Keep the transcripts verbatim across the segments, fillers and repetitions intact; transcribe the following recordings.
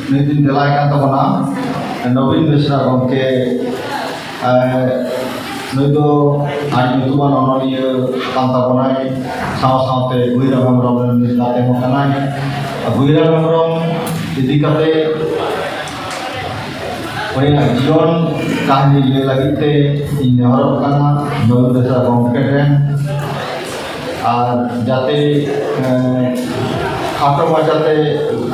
ᱱᱩᱭ ᱫᱚᱧ ᱫᱮᱞᱟᱭ ᱠᱟᱱ ᱛᱟᱵᱚᱱᱟ ᱱᱚᱵᱤᱱ ᱵᱮᱥᱨᱟ ᱜᱚᱢᱠᱮ᱾ ᱮ, ᱱᱩᱭ ᱫᱚ ᱟᱹᱰᱤ ᱧᱩᱛᱩᱢᱟᱱ ᱚᱱᱚᱞᱤᱭᱟᱹ ᱠᱟᱱ ᱛᱟᱵᱚᱱᱟᱭ, ᱥᱟᱶ ᱥᱟᱶᱛᱮ ᱜᱩᱭᱨᱟᱢ ᱦᱮᱢᱵᱨᱚᱢ ᱨᱮᱱ ᱢᱤᱫ ᱜᱟᱛᱮ ᱦᱚᱸ ᱠᱟᱱᱟᱭ᱾ ᱜᱩᱭᱨᱟᱢ ᱦᱮᱢᱵᱨᱚᱢ ᱤᱫᱤ ᱠᱟᱛᱮ ᱩᱱᱤᱭᱟᱜ ᱡᱤᱭᱚᱱ ᱠᱟᱹᱦᱱᱤ ᱞᱟᱹᱭ ᱞᱟᱹᱜᱤᱫ ᱛᱮ ᱤᱧ ᱱᱮᱦᱚᱨᱚᱜ ᱠᱟᱱᱟ ᱱᱚᱵᱤᱱ ᱵᱮᱥᱨᱟ ᱜᱚᱢᱠᱮ ᱴᱷᱮᱱ᱾ ᱟᱨ ᱡᱟᱛᱮ, ᱮᱸ, ᱠᱷᱟᱴᱚ ᱢᱟᱪᱷᱟᱛᱮ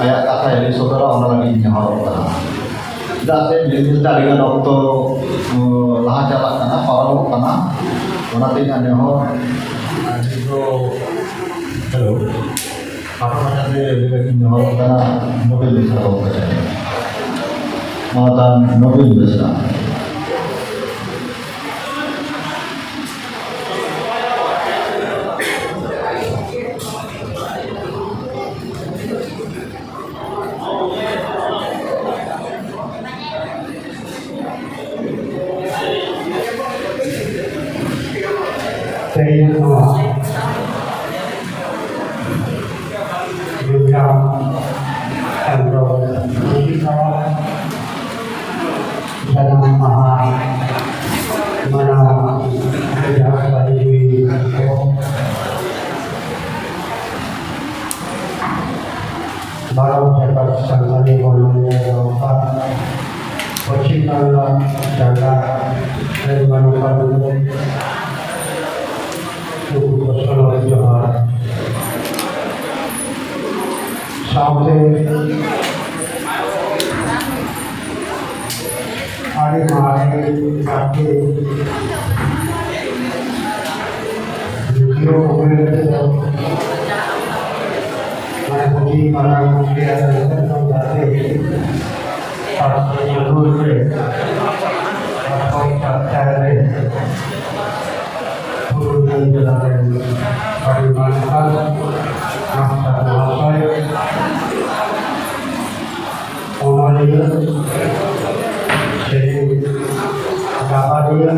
ᱟᱭᱟᱜ ᱠᱟᱛᱷᱟᱭ ᱞᱟᱹᱭ ᱥᱚᱫᱚᱨᱟ, ᱚᱱᱟ ᱞᱟᱹᱜᱤᱫ ᱤᱧ ᱱᱮᱦᱚᱨᱚᱜ ᱠᱟᱱᱟ᱾ ᱪᱮᱫᱟᱜ ᱥᱮ ᱧᱮᱞ ᱧᱮᱞᱛᱮ ᱟᱹᱰᱤᱜᱟᱱ ᱚᱠᱛᱚ, ᱩᱸ, ᱞᱟᱦᱟ ᱪᱟᱞᱟᱜ ᱠᱟᱱᱟ, ᱯᱟᱨᱚᱢᱚᱜ ᱠᱟᱱᱟ, ᱚᱱᱟᱛᱮ ᱤᱧᱟᱹᱜ ᱱᱮᱦᱚᱨ᱾ ᱟᱨ ᱱᱤᱛ ᱫᱚ, ᱦᱮᱞᱳ, ᱠᱷᱟᱴᱚ ᱢᱟᱪᱷᱟᱛᱮ ᱞᱟᱹᱭ ᱞᱟᱹᱜᱤᱫ ᱤᱧ ᱱᱮᱦᱚᱨᱚᱜ ᱠᱟᱱᱟ, ᱱᱚᱵᱮᱞ ᱵᱮᱥᱨᱟ ᱵᱟᱵᱩ ᱴᱷᱮᱱ᱾ ᱢᱟ ᱛᱟᱦᱚᱞᱮ ᱱᱚᱵᱮᱞ ᱵᱮᱥᱨᱟ᱾ ᱛᱮᱦᱮᱧ ᱱᱚᱣᱟ ᱵᱤᱨᱥᱟ ᱢᱩᱱᱰᱟ ᱡᱟᱱᱟᱢ ᱢᱟᱦᱟ ᱢᱟᱱᱟᱣ ᱡᱟᱦᱟᱸ ᱠᱟᱹᱨᱤ ᱠᱚ ᱵᱷᱟᱨᱚᱛ ᱡᱟᱠᱟᱛ ᱥᱟᱱᱛᱟᱲᱤ ᱢᱚᱱᱚᱞᱤᱭᱟᱹ ᱜᱟᱶᱛᱟ, ᱯᱚᱪᱷᱤᱢ ᱵᱟᱝᱞᱟ ᱡᱟᱸᱜᱟ ᱨᱮᱱ ᱢᱟᱱᱚᱛᱟᱱ ᱠᱚ, ᱱᱩᱠᱩ ᱠᱚ ᱥᱟᱱᱟᱢ ᱡᱚᱦᱟᱨ᱾ ᱥᱟᱶᱛᱮ ᱟᱹᱰᱤ ᱢᱟᱨᱟᱝ ᱜᱟᱛᱮ ᱡᱩᱫᱤᱭᱳ ᱠᱚᱢᱤᱭᱩᱱᱤᱴᱤ ᱫᱚ ᱢᱟᱱᱮ ᱯᱩᱛᱷᱤ ᱢᱟᱨᱟᱝ ᱜᱚᱢᱠᱮ ᱟᱨ ᱡᱚᱛᱚ ᱠᱷᱚᱱ ᱜᱟᱛᱮ ᱟᱨ ᱪᱟᱸᱫᱳ ᱨᱮ ᱟᱨ ᱦᱚᱲ ᱠᱟᱛᱷᱟ ᱨᱮ ᱯᱩᱨᱩᱫᱷᱩᱞ ᱡᱮᱞᱟ ᱨᱮᱱ ᱟᱹᱰᱤ ᱢᱟᱱᱚᱛᱟᱱ ᱢᱟᱥᱴᱟᱨ ᱢᱚᱦᱟᱥᱚᱭ, ᱚᱱᱚᱞᱤᱭᱟᱹ, ᱥᱮᱨᱮᱧ ᱜᱟᱵᱟᱱᱤᱭᱟᱹ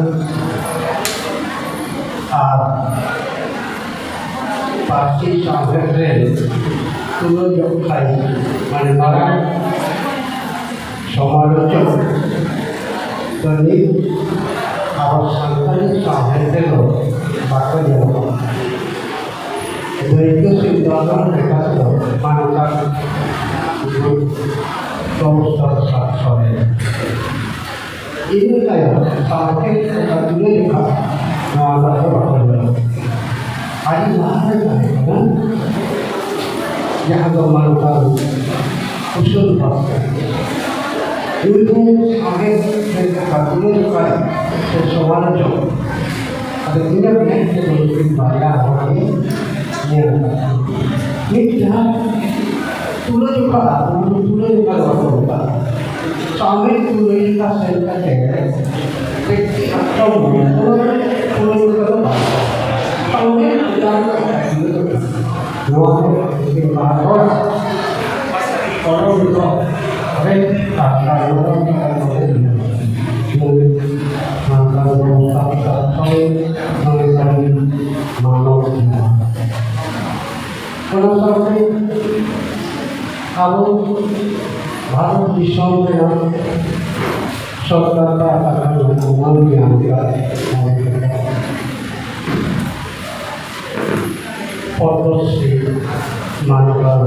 ᱟᱨ ᱯᱟᱹᱨᱥᱤ ᱥᱟᱶᱦᱮᱫ ᱨᱮ ᱛᱩᱞᱟᱹᱡᱚᱠᱷᱟᱭᱤᱡ, ᱢᱟᱱᱮ ᱢᱟᱨᱟᱝ ᱥᱚᱢᱟᱞᱳᱪᱚᱠ ᱫᱚ ᱱᱤᱛ ᱟᱵᱚ ᱥᱟᱱᱛᱟᱲᱤ ᱥᱟᱶᱦᱮᱫ ᱨᱮᱫᱚ ᱵᱟᱠᱚ ᱧᱮᱞᱚᱜᱼᱟ᱾ ᱫᱟᱹᱭᱠᱟᱹ ᱥᱤᱫᱷᱟᱱᱛᱚ ᱞᱮᱠᱟᱛᱮ ᱫᱚ ᱢᱟᱱᱚᱛᱟᱱ ᱫᱚ ᱥᱚᱨᱮᱥ᱾ ᱤᱱᱟᱹ ᱛᱟᱭᱚᱢ ᱥᱟᱶᱦᱮᱫ ᱚᱠᱟ ᱛᱩᱞᱟᱹ ᱡᱚᱠᱷᱟ, ᱱᱚᱣᱟ ᱫᱚ ᱟᱫᱚ ᱵᱟᱠᱚ ᱧᱮᱞᱚᱜ᱾ ᱟᱹᱰᱤ ᱞᱟᱦᱟ ᱨᱮ ᱛᱟᱦᱮᱸ ᱠᱟᱱᱟ ᱡᱟᱦᱟᱸ ᱫᱚ ᱢᱟᱱᱚᱛᱟᱱ ᱠᱩᱥᱚᱞ ᱵᱟᱥᱠᱮ᱾ ᱩᱱᱤ ᱫᱚ ᱥᱟᱶᱦᱮᱫ ᱨᱮ ᱚᱠᱟ ᱛᱩᱞᱟᱹ ᱡᱚᱠᱷᱟ ᱥᱮ ᱥᱚᱢᱟᱞᱳᱪᱚᱠ᱾ ᱟᱫᱚ ᱤᱧᱟᱹᱜ ᱢᱮᱫ ᱛᱮᱫᱚ ᱱᱩᱠᱤᱱ ᱵᱟᱨᱭᱟ ᱦᱚᱲ ᱜᱮ ᱧᱮᱞ ᱟᱠᱟᱫ ᱠᱤᱱᱟ᱾ ᱢᱤᱫ ᱡᱟᱦᱟᱸ ᱛᱩᱞᱟᱹ ᱡᱚᱠᱷᱟ, ᱚᱱᱟ ᱫᱚ ᱛᱩᱞᱟᱹ ᱡᱚᱠᱷᱟ ᱫᱚ ᱵᱟᱠᱚ ᱢᱮᱛᱟᱜᱼᱟ᱾ ᱥᱟᱶᱦᱮᱫ ᱛᱩᱞᱟᱹ ᱡᱚᱠᱷᱟ ᱥᱮᱱ ᱠᱟᱛᱮ ᱵᱮᱠᱛᱤ ᱟᱠᱨᱚᱢᱚᱱ, ᱚᱱᱟ ᱫᱚ ᱛᱩᱞᱟᱹ ᱡᱚᱠᱷᱟ ᱫᱚ ᱵᱟᱝ ᱠᱟᱱᱟ᱾ ᱥᱟᱶᱦᱮᱫ ᱪᱮᱛᱟᱱ ᱨᱮ ᱛᱩᱞᱟᱹ ᱡᱚᱠᱷᱟ᱾ ᱱᱚᱣᱟ ᱫᱚ ᱢᱤᱫᱴᱮᱱ ᱵᱟᱨ ᱦᱚᱲ ᱯᱚᱨᱚᱵᱽ ᱫᱚ ᱨᱮ ᱟᱨ ᱱᱚᱣᱟ ᱫᱚ ᱥᱟᱱᱛᱟᱲ ᱫᱚ ᱥᱟᱱᱛᱟᱲ ᱥᱟᱶ ᱱᱚᱣᱟ ᱠᱟᱹᱢᱤ ᱢᱟᱱᱟᱣ ᱠᱟᱱᱟ᱾ ᱚᱱᱟ ᱥᱟᱶᱛᱮ ᱟᱵᱚ ᱵᱷᱟᱨᱚᱛ ᱫᱤᱥᱚᱢ ᱨᱮᱱᱟᱜ ᱥᱚᱨᱠᱟᱨ ᱯᱟᱦᱴᱟ ᱠᱷᱚᱱ ᱦᱚᱸ ᱢᱟᱹᱱ ᱧᱟᱢ ᱟᱠᱟᱫ ᱯᱚᱫᱽᱢᱚᱥᱨᱤ ᱢᱟᱱᱚᱛᱟᱱ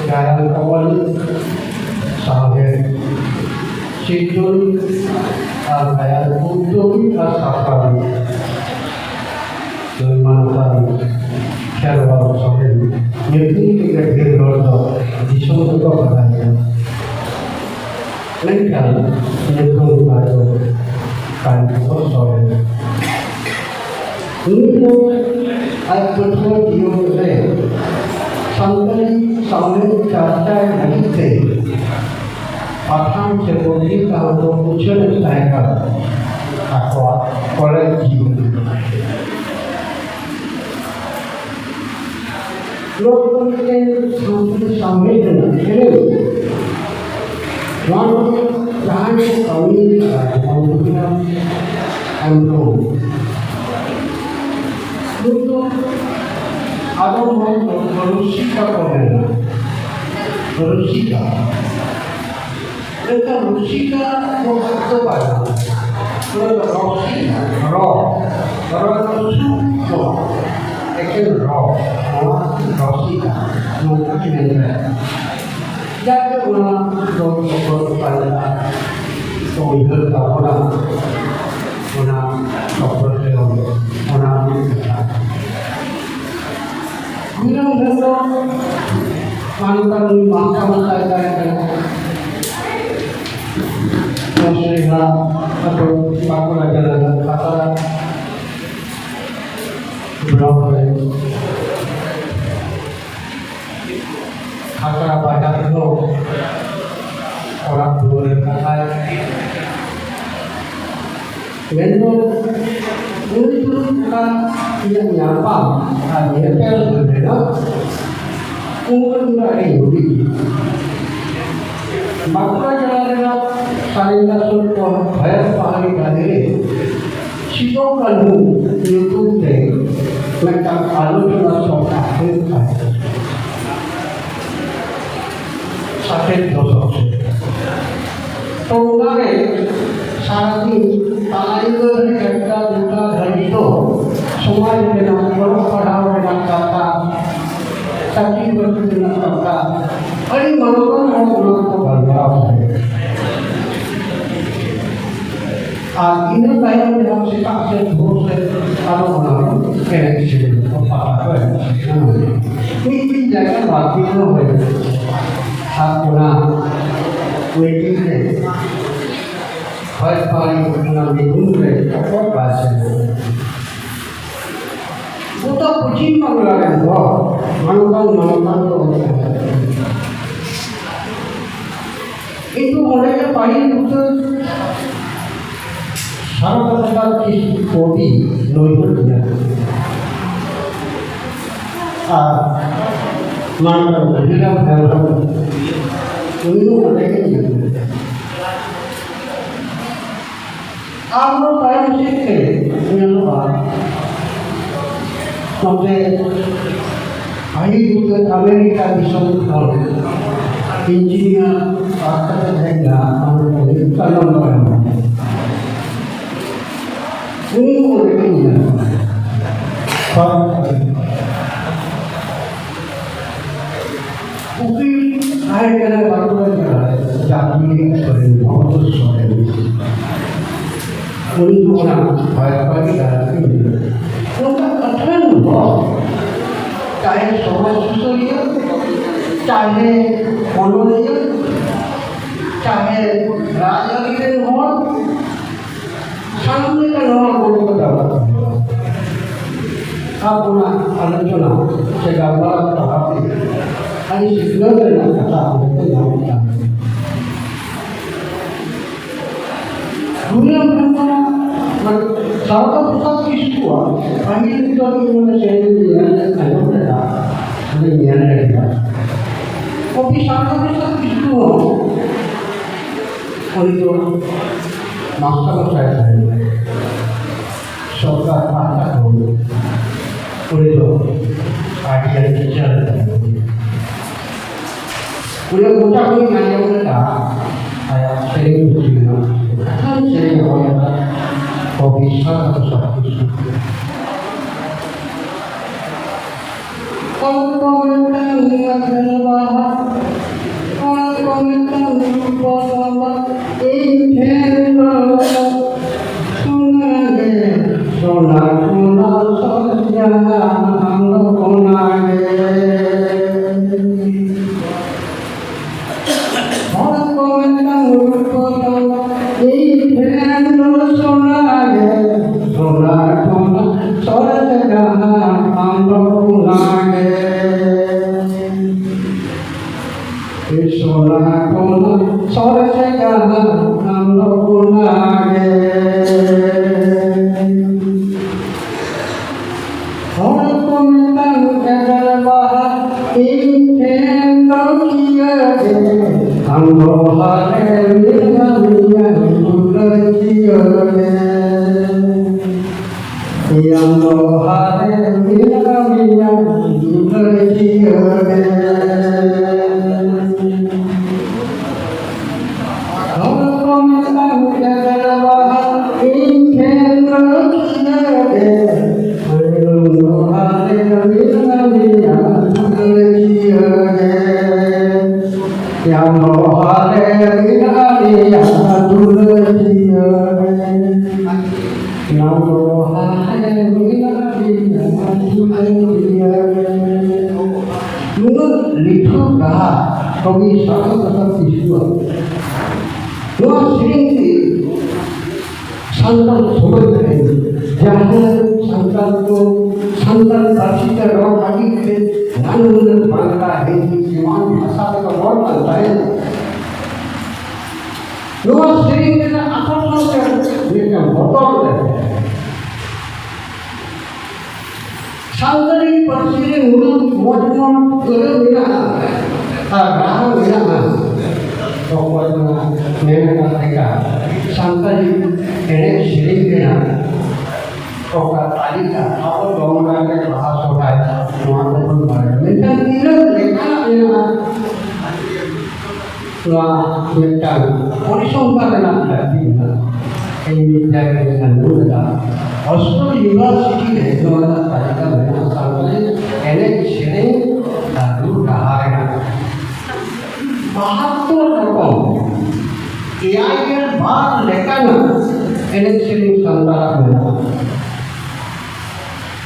ᱜᱟᱭᱟᱱ ᱠᱚᱢᱚᱞ, ᱥᱟᱶᱦᱮᱫ ᱥᱤᱨᱡᱚᱱ ᱟᱨ ᱜᱟᱭᱟᱱ ᱩᱫᱽᱭᱳᱜᱤ ᱟᱨ ᱥᱟᱯᱲᱟᱣᱤᱡ ᱢᱟᱱᱚᱛᱟᱱ ᱠᱷᱮᱨᱣᱟᱞ ᱥᱚᱨᱮᱱ ᱧᱩᱛᱩᱢ ᱛᱮᱜᱮ ᱰᱷᱮᱨ ᱦᱚᱲ ᱫᱚ ᱫᱤᱥᱚᱢ ᱨᱮᱠᱚ ᱵᱟᱰᱟᱭᱟ᱾ ᱢᱮᱱᱠᱷᱟᱱ ᱧᱩᱛᱩᱢ ᱛᱟᱭ ᱫᱚ ᱠᱟᱧᱪᱚᱱ ᱥᱚᱨᱮᱱ᱾ ᱩᱱᱤ ᱫᱚ ᱟᱡ ᱯᱟᱹᱴᱷᱩᱣᱟᱹ ᱡᱤᱭᱚᱱ ᱨᱮ ᱥᱟᱱᱛᱟᱲᱤ ᱥᱟᱶᱦᱮᱫ ᱪᱟᱨᱪᱟᱭ ᱞᱟᱹᱜᱤᱫ ᱛᱮ ᱯᱟᱛᱷᱟᱢ ᱥᱮ ᱯᱩᱛᱷᱤ ᱥᱟᱶ ᱫᱚ ᱩᱪᱷᱟᱹᱱ ᱮᱫ ᱛᱟᱦᱮᱸ ᱠᱟᱱᱟ ᱟᱠᱚᱣᱟᱜ ᱠᱚᱞᱮᱡᱽ ᱡᱤᱭᱚᱱ᱾ ᱱᱚᱣᱟ ᱫᱚ ᱢᱤᱫᱴᱮᱱ ᱥᱟᱱᱛᱟᱲᱤ ᱥᱟᱶᱦᱮᱫ ᱨᱮᱱᱟᱜ ᱮᱱᱮᱢ᱾ ᱱᱚᱣᱟ ᱫᱚ ᱡᱟᱦᱟᱸᱭ ᱠᱚ ᱠᱟᱹᱢᱤ ᱠᱟᱫᱟ, ᱡᱮᱢᱚᱱ ᱨᱚᱵᱤᱱᱫᱨᱚᱱᱟᱛᱷ ᱦᱮᱢᱵᱽᱨᱚᱢ, ᱱᱩᱭ ᱫᱚ ᱟᱫᱚᱢ ᱦᱚᱲ ᱫᱚ ᱨᱩᱥᱤᱠᱟ ᱠᱚ ᱢᱮᱱᱟ᱾ ᱨᱩᱥᱤᱠᱟ᱾ ᱢᱮᱱᱠᱷᱟᱱ ᱨᱩᱥᱤᱠᱟ ᱫᱚ ᱚᱠᱛᱚ ᱵᱟᱭ ᱧᱟᱢᱟ᱾ ᱚᱱᱟ ᱫᱚ ᱨᱚᱥᱤᱠᱟ, ᱨᱚ᱾ ᱨᱚ ᱫᱚ ᱥᱩᱠ ᱫᱚ ᱵᱟᱝ, ᱮᱠᱮᱱ ᱨᱚ᱾ ᱱᱚᱣᱟ ᱨᱚᱥᱤᱠᱟ, ᱱᱚᱝᱠᱟ ᱢᱮᱱ ᱫᱟᱲᱮᱭᱟᱜᱼᱟ᱾ ᱡᱟᱜᱮ ᱚᱱᱟ ᱫᱚ ᱥᱚᱵᱚᱫ ᱯᱟᱸᱡᱟ ᱠᱚ ᱩᱭᱦᱟᱹᱨ ᱛᱟᱵᱚᱱᱟ, ᱚᱱᱟ ᱥᱚᱵᱚᱫ ᱨᱮ ᱚᱱᱟ ᱢᱤᱫ ᱠᱟᱛᱷᱟ᱾ ᱜᱩᱨᱩ ᱦᱮᱢᱵᱨᱚᱢ ᱢᱟᱱᱚᱛᱟᱱ ᱢᱟᱦᱟᱛᱢᱟ ᱛᱟᱭ ᱛᱟᱦᱮᱸ ᱠᱟᱱᱟ᱾ ᱯᱚᱥᱨᱤᱦᱟ ᱟᱹᱛᱩ, ᱵᱟᱸᱠᱩᱲᱟ ᱡᱮᱞᱟ ᱨᱮᱱᱟᱜ ᱠᱷᱟᱛᱲᱟ ᱵᱞᱚᱠ ᱨᱮ ᱠᱷᱟᱛᱲᱟ ᱵᱟᱡᱟᱨ ᱨᱮᱦᱚᱸ ᱚᱲᱟᱜ ᱫᱩᱣᱟᱹᱨ ᱠᱟᱛᱷᱟᱭ ᱢᱮᱱᱫᱚ, ᱩᱱᱤ ᱛᱩᱞᱩᱡ ᱚᱱᱟ ᱤᱧᱟᱹᱜ ᱧᱟᱯᱟᱢ ᱟᱨ ᱧᱮᱯᱮᱞ ᱨᱮᱱᱟᱜ ᱩᱢᱮᱨ ᱫᱚ ᱟᱹᱰᱤ ᱦᱩᱰᱤᱧ᱾ ᱵᱟᱸᱠᱩᱲᱟ ᱡᱮᱞᱟ ᱨᱮᱱᱟᱜ ᱥᱟᱨᱮᱝᱜᱟ ᱥᱩᱨ ᱠᱷᱚᱱ ᱵᱷᱚᱭᱟᱥ ᱯᱟᱦᱟᱲᱤ ᱰᱟᱹᱦᱤ ᱨᱮ ᱥᱤᱫᱚ ᱠᱟᱹᱱᱦᱩ ᱧᱩᱛᱩᱢ ᱛᱮ ᱢᱤᱫᱴᱟᱝ ᱟᱞᱳᱪᱚᱱᱟ ᱥᱚᱵᱷᱟ ᱦᱩᱭᱩᱜ ᱛᱟᱦᱮᱸᱫ᱾ ᱥᱟᱴᱮᱨ ᱫᱚᱥᱚᱠ ᱨᱮ᱾ ᱛᱚ ᱚᱱᱟᱨᱮ ᱥᱟᱨᱟᱫᱤᱱ ᱛᱟᱞᱟ ᱧᱤᱫᱟᱹ ᱨᱮ ᱮᱠᱴᱟ ᱫᱩᱴᱟ ᱫᱷᱟᱹᱵᱤᱡ ᱫᱚ ᱥᱚᱢᱟᱡᱽ ᱨᱮᱱᱟᱜ, ᱚᱞᱚᱜ ᱯᱟᱲᱦᱟᱣ ᱨᱮᱱᱟᱜ ᱠᱟᱛᱷᱟ, ᱪᱟᱹᱠᱨᱤ ᱵᱟᱹᱠᱨᱤ ᱨᱮᱱᱟᱜ ᱠᱟᱛᱷᱟ, ᱟᱹᱰᱤ ᱢᱟᱨᱟᱝ ᱢᱟᱨᱟᱝ ᱦᱚᱲ ᱚᱱᱟ ᱠᱚ ᱜᱟᱞᱢᱟᱨᱟᱣ ᱛᱟᱦᱮᱸᱫ᱾ ᱟᱨ ᱤᱱᱟᱹ ᱛᱟᱭᱚᱢ ᱡᱟᱦᱟᱸ ᱥᱮᱛᱟᱜ ᱥᱮᱫ ᱵᱷᱳᱨ ᱥᱮᱫ ᱟᱨᱚ ᱚᱱᱟ ᱠᱚ ᱮᱱᱮᱡ ᱥᱮᱨᱮᱧ ᱠᱚ, ᱯᱟᱛᱟ ᱠᱚ ᱮᱱᱮᱡ ᱥᱮᱨᱮᱧ᱾ ᱢᱤᱫ ᱢᱤᱫ ᱡᱟᱭᱜᱟ ᱵᱟᱨ ᱫᱤᱱ ᱦᱚᱸ ᱦᱩᱭ ᱞᱮᱱᱟ᱾ ᱟᱨ ᱚᱱᱟ ᱢᱤᱴᱤᱝ ᱨᱮ ᱦᱚᱭ ᱯᱟᱲᱤ ᱚᱱᱟ ᱢᱤᱴᱤᱝ ᱨᱮ ᱚᱠᱚᱭ ᱵᱟᱭ ᱥᱮᱱ ᱞᱮᱱᱟ᱾ ᱜᱚᱴᱟ ᱯᱚᱪᱷᱤᱢ ᱵᱟᱝᱞᱟ ᱨᱮᱱ ᱦᱚᱲ ᱢᱟᱱᱚᱛᱟᱱ ᱢᱟᱱᱚᱛᱟᱱ ᱠᱚ ᱦᱩᱭ ᱞᱮᱱᱟ᱾ ᱠᱤᱱᱛᱩ ᱚᱸᱰᱮ ᱜᱮ ᱯᱟᱹᱦᱤᱞ ᱩᱛᱟᱹᱨ ᱥᱟᱨᱚᱫᱟ ᱥᱟᱱᱛᱟᱲ ᱠᱤᱥᱠᱩ ᱠᱚᱵᱤ ᱱᱩᱭ ᱦᱚᱸ ᱢᱮᱱᱟᱭᱟ᱾ ᱟᱨ ᱢᱟᱱᱚᱛᱟᱱ ᱨᱟᱱᱤᱨᱟᱢ ᱦᱮᱢᱵᱨᱚᱢ, ᱩᱱᱤ ᱦᱚᱸ ᱚᱸᱰᱮ ᱜᱮ ᱢᱮᱱᱟᱭᱟ᱾ ᱟᱨᱦᱚᱸ ᱛᱟᱭᱚᱢ ᱥᱮᱫ ᱛᱮ ᱧᱮᱞᱚᱜᱼᱟ, ᱱᱚᱛᱮ ᱟᱹᱰᱤ ᱩᱛᱟᱹᱨ ᱟᱢᱮᱨᱤᱠᱟ ᱫᱤᱥᱚᱢ ᱠᱷᱚᱱ ᱤᱧᱡᱤᱱᱤᱭᱟᱨ ᱯᱟᱥ ᱠᱟᱛᱮ ᱦᱮᱡ ᱮᱱᱟ, ᱟᱢ ᱛᱟᱭᱱᱚᱢ ᱫᱟᱨᱟᱢ᱾ ᱩᱱᱤ ᱦᱚᱸ ᱚᱸᱰᱮ ᱜᱮ ᱧᱮᱞ ᱠᱚᱣᱟ᱾ ᱩᱠᱤᱞ ᱛᱟᱦᱮᱸ ᱠᱟᱱᱟ ᱵᱟᱸᱠᱩᱲᱟ ᱡᱮᱞᱟ ᱨᱮ, ᱡᱟᱹᱛᱤ ᱥᱚᱨᱮᱱ, ᱵᱷᱚᱜᱚᱛ ᱥᱚᱨᱮᱱ᱾ ᱩᱱᱤ ᱫᱚ ᱚᱱᱟ ᱵᱷᱟᱡᱽᱯᱟ ᱜᱮ ᱫᱟᱬᱟ ᱠᱮᱫᱟ᱾ ᱱᱚᱝᱠᱟ ᱠᱟᱛᱷᱟ ᱱᱚᱣᱟ, ᱪᱟᱦᱮ ᱥᱚᱢᱟᱡᱽ ᱥᱩᱥᱟᱹᱨᱤᱭᱟᱹ, ᱪᱟᱦᱮ ᱚᱱᱚᱞᱤᱭᱟᱹ, ᱪᱟᱦᱮ ᱨᱟᱡᱽᱟᱹᱨᱤ ᱨᱮᱱ ᱦᱚᱲ, ᱥᱟᱱᱟᱢ ᱞᱮᱠᱟᱱ ᱦᱚᱲ ᱠᱚ ᱠᱚ ᱫᱟᱬᱟ ᱠᱮᱫᱟ᱾ ᱟᱨ ᱚᱱᱟ ᱟᱞᱳᱪᱚᱱᱟ ᱥᱮ ᱜᱟᱞᱢᱟᱨᱟᱣ ᱛᱟᱞᱟᱛᱮ ᱟᱹᱰᱤ ᱥᱤᱠᱷᱱᱟᱹᱛ ᱨᱮᱱᱟᱜ ᱠᱟᱛᱷᱟ ᱚᱸᱰᱮ ᱠᱚ ᱧᱟᱢ ᱠᱮᱫᱟ᱾ ᱫᱩᱱᱤᱭᱟᱹ ᱵᱷᱟᱱᱰᱟᱨ, ᱢᱟᱱᱮ, ᱥᱟᱨᱚᱫᱟ ᱯᱨᱚᱥᱟᱫᱽ ᱠᱤᱥᱠᱩᱣᱟᱜ ᱯᱟᱹᱦᱤᱞ ᱩᱛᱟᱹᱨ ᱜᱮ ᱢᱟᱱᱮ ᱥᱮᱨᱮᱧ ᱤᱧ ᱧᱮᱞ ᱞᱮᱫ, ᱟᱸᱡᱚᱢ ᱞᱮᱫᱟ, ᱟᱫᱚᱧ ᱧᱮᱞ ᱞᱮᱫᱟ᱾ ᱠᱚᱵᱤ ᱥᱟᱨᱚᱫᱟ ᱯᱨᱚᱥᱟᱫᱽ ᱠᱤᱥᱠᱩ ᱦᱚᱸ ᱩᱱᱤ ᱫᱚ ᱢᱟᱥᱴᱟᱨ ᱢᱚᱥᱟᱭ ᱛᱟᱦᱮᱸ ᱞᱮᱱᱟ᱾ ᱥᱚᱨᱠᱟᱨ ᱯᱟᱦᱴᱟ ᱠᱷᱚᱱ ᱩᱱᱤ ᱫᱚ ᱟᱹᱰᱤ ᱟᱹᱰᱤ ᱪᱟᱹᱞ ᱛᱟᱦᱮᱸ ᱠᱟᱱᱟ᱾ ᱩᱱᱤᱭᱟᱜ ᱢᱚᱪᱟ ᱠᱷᱚᱱ ᱤᱧ ᱟᱸᱡᱚᱢ ᱞᱮᱫᱟ, ᱟᱭᱟᱜ ᱥᱮᱨᱮᱧ ᱯᱩᱛᱷᱤ ᱨᱮᱱᱟᱜ ᱠᱟᱛᱷᱟᱱ ᱥᱮᱨᱮᱧ ᱦᱚᱸ ᱞᱮᱫᱟ, ᱠᱚᱵᱤ ᱥᱟᱨᱚᱫᱟ ᱥᱟᱨᱠᱤᱥ᱾ ᱚᱠᱚᱭ ᱠᱚ ᱢᱮᱛᱟᱢ ᱟᱠᱟᱞ ᱵᱟᱦᱟ, ᱚᱠᱚᱭ ᱠᱚ ᱢᱮᱛᱟᱢ ᱨᱩᱯᱚ ᱥᱟᱢᱟ, ᱤᱧ ᱴᱷᱮᱱ ᱫᱚ ᱥᱚᱱᱟ ᱜᱮ, ᱥᱚᱱᱟ ᱠᱷᱚᱱᱟᱜ ᱥᱚᱡᱟ ᱟᱢ ᱫᱚ ᱚᱱᱟ ᱜᱮ᱾ ᱦᱚᱲ ᱠᱚ ᱢᱮᱱᱟ ᱢᱩᱨᱠᱷ ᱫᱚ, ᱤᱧ ᱴᱷᱮᱱ ᱫᱚ ᱥᱚᱱᱟ ᱜᱮ, ᱥᱚᱱᱟ ᱠᱷᱚᱱ ᱥᱚᱨᱮᱥ ᱡᱟᱦᱟᱸ ᱟᱢ ᱫᱚ ᱚᱱᱟ ᱜᱮ᱾ ᱥᱚᱱᱟ ᱠᱷᱚᱱ ᱥᱚᱨᱮᱥ ᱡᱟᱦᱟᱸ ᱟᱢ ᱫᱚ ᱚᱱᱟ ᱜᱮ᱾ ᱦᱚᱲ ᱠᱚ ᱢᱮᱛᱟᱢ ᱠᱟᱱᱟ ᱵᱟᱦᱟ, ᱤᱧ ᱴᱷᱮᱱ ᱫᱚ ᱠᱤᱭᱟᱹ ᱜᱮ᱾ ᱟᱢ ᱫᱚ ᱦᱟᱨᱮ ᱢᱮᱱᱟᱜ ᱢᱮᱭᱟ ᱫᱩᱞᱟᱹᱲ ᱠᱤᱭᱟᱹ ᱜᱮ᱾ ᱟᱢ ᱫᱚ ᱦᱟᱨᱮ ᱢᱮᱱᱟᱜ ᱢᱮᱭᱟ ᱫᱩᱞᱟᱹᱲ ᱱᱟᱢ ᱞᱚᱦᱟ ᱨᱮ ᱢᱮᱱᱟᱜ ᱢᱮᱭᱟ ᱫᱩᱞᱟᱹᱲᱤᱭᱟᱹ᱾ ᱱᱟᱢ ᱞᱚᱦᱟ ᱨᱮ ᱢᱮᱱᱟᱜ ᱢᱮᱭᱟ ᱫᱩᱞᱟᱹᱲᱤᱭᱟᱹ᱾ ᱱᱩᱱᱟᱹᱜ ᱞᱤᱴᱷᱩᱨ ᱰᱟᱦᱟᱨ ᱠᱚᱵᱤ ᱥᱟᱫᱷᱩ ᱠᱟᱛᱷᱟ ᱠᱤᱥᱩᱣᱟᱹ᱾ ᱱᱚᱣᱟ ᱥᱮᱨᱮᱧ ᱛᱮ ᱥᱟᱱᱛᱟᱲ ᱥᱚᱢᱟᱡᱽ ᱨᱮ ᱡᱟᱦᱟᱸ ᱥᱟᱱᱛᱟᱲ ᱠᱚ ᱥᱟᱱᱛᱟᱲ ᱯᱟᱹᱨᱥᱤ ᱛᱮ ᱨᱚᱲ ᱞᱟᱹᱜᱤᱫ ᱛᱮ ᱱᱟᱱᱟ ᱦᱩᱱᱟᱹᱨ ᱵᱟᱝᱞᱟ, ᱦᱤᱱᱫᱤ ᱮᱢᱟᱱ ᱵᱷᱟᱥᱟ ᱛᱮᱠᱚ ᱨᱚᱲ ᱠᱟᱱ ᱛᱟᱦᱮᱸᱫ, ᱱᱚᱣᱟ ᱥᱮᱨᱮᱧ ᱨᱮᱱᱟᱜ ᱟᱠᱚᱨᱥᱚᱱ ᱛᱮ ᱢᱤᱫᱴᱟᱝ ᱵᱚᱛᱚᱨ ᱞᱮ ᱥᱟᱱᱛᱟᱲᱤ ᱯᱟᱹᱨᱥᱤ ᱨᱮ ᱱᱩᱱᱟᱹᱜ ᱢᱚᱡᱽ ᱢᱚᱡᱽ ᱟᱹᱲᱟᱹ ᱢᱮᱱᱟᱜᱼᱟ ᱟᱨ ᱨᱟᱦᱟ ᱢᱮᱱᱟᱜᱼᱟ᱾ ᱚᱠᱚᱭ ᱠᱚ ᱢᱮᱱ ᱟᱠᱟᱫ ᱞᱮᱠᱟ ᱥᱟᱱᱛᱟᱲᱤ ᱮᱱᱮᱡ ᱥᱮᱨᱮᱧ ᱨᱮᱱᱟᱜ ᱚᱠᱟ ᱛᱟᱹᱨᱤᱠᱟ ᱟᱵᱚ ᱫᱚᱝ ᱞᱟᱜᱽᱲᱮ ᱵᱟᱦᱟ ᱥᱚᱦᱨᱟᱭ ᱱᱚᱣᱟ ᱠᱚᱵᱚᱱ ᱵᱟᱲᱟᱭᱟ, ᱢᱮᱱᱠᱷᱟᱱ ᱛᱤᱱᱟᱹᱜ ᱞᱮᱠᱟᱱᱟᱜ ᱢᱮᱱᱟᱜᱼᱟ ᱱᱚᱣᱟ ᱢᱤᱫᱴᱟᱝ ᱯᱚᱨᱤᱥᱚᱝᱠᱷᱟ ᱨᱮᱱᱟᱜ ᱞᱟᱹᱠᱛᱤ ᱢᱮᱱᱟᱜᱼᱟ᱾ ᱤᱧ ᱢᱤᱫ ᱡᱟᱭᱜᱟ ᱨᱮ ᱟᱸᱡᱚᱢ ᱞᱮᱫᱟ, ᱚᱠᱥᱯᱷᱳᱨᱰ ᱤᱭᱩᱱᱤᱵᱷᱟᱨᱥᱤᱴᱤ ᱨᱮ ᱱᱚᱣᱟ ᱨᱮᱱᱟᱜ ᱛᱟᱹᱞᱤᱠᱟ ᱢᱮᱱᱟᱜᱼᱟ, ᱥᱟᱱᱛᱟᱲᱤ ᱮᱱᱮᱡ ᱥᱮᱨᱮᱧ ᱟᱨ ᱨᱩ ᱨᱟᱦᱟ ᱨᱮᱱᱟᱜ ᱵᱟᱦᱟᱛᱛᱳᱨ ᱨᱚᱠᱚᱢ, ᱮᱭᱟᱭ ᱜᱮᱞ ᱵᱟᱨ ᱞᱮᱠᱟᱱᱟᱜ ᱮᱱᱮᱡ ᱥᱮᱨᱮᱧ ᱥᱟᱱᱛᱟᱲᱟᱜ ᱢᱮᱱᱟᱜᱼᱟ᱾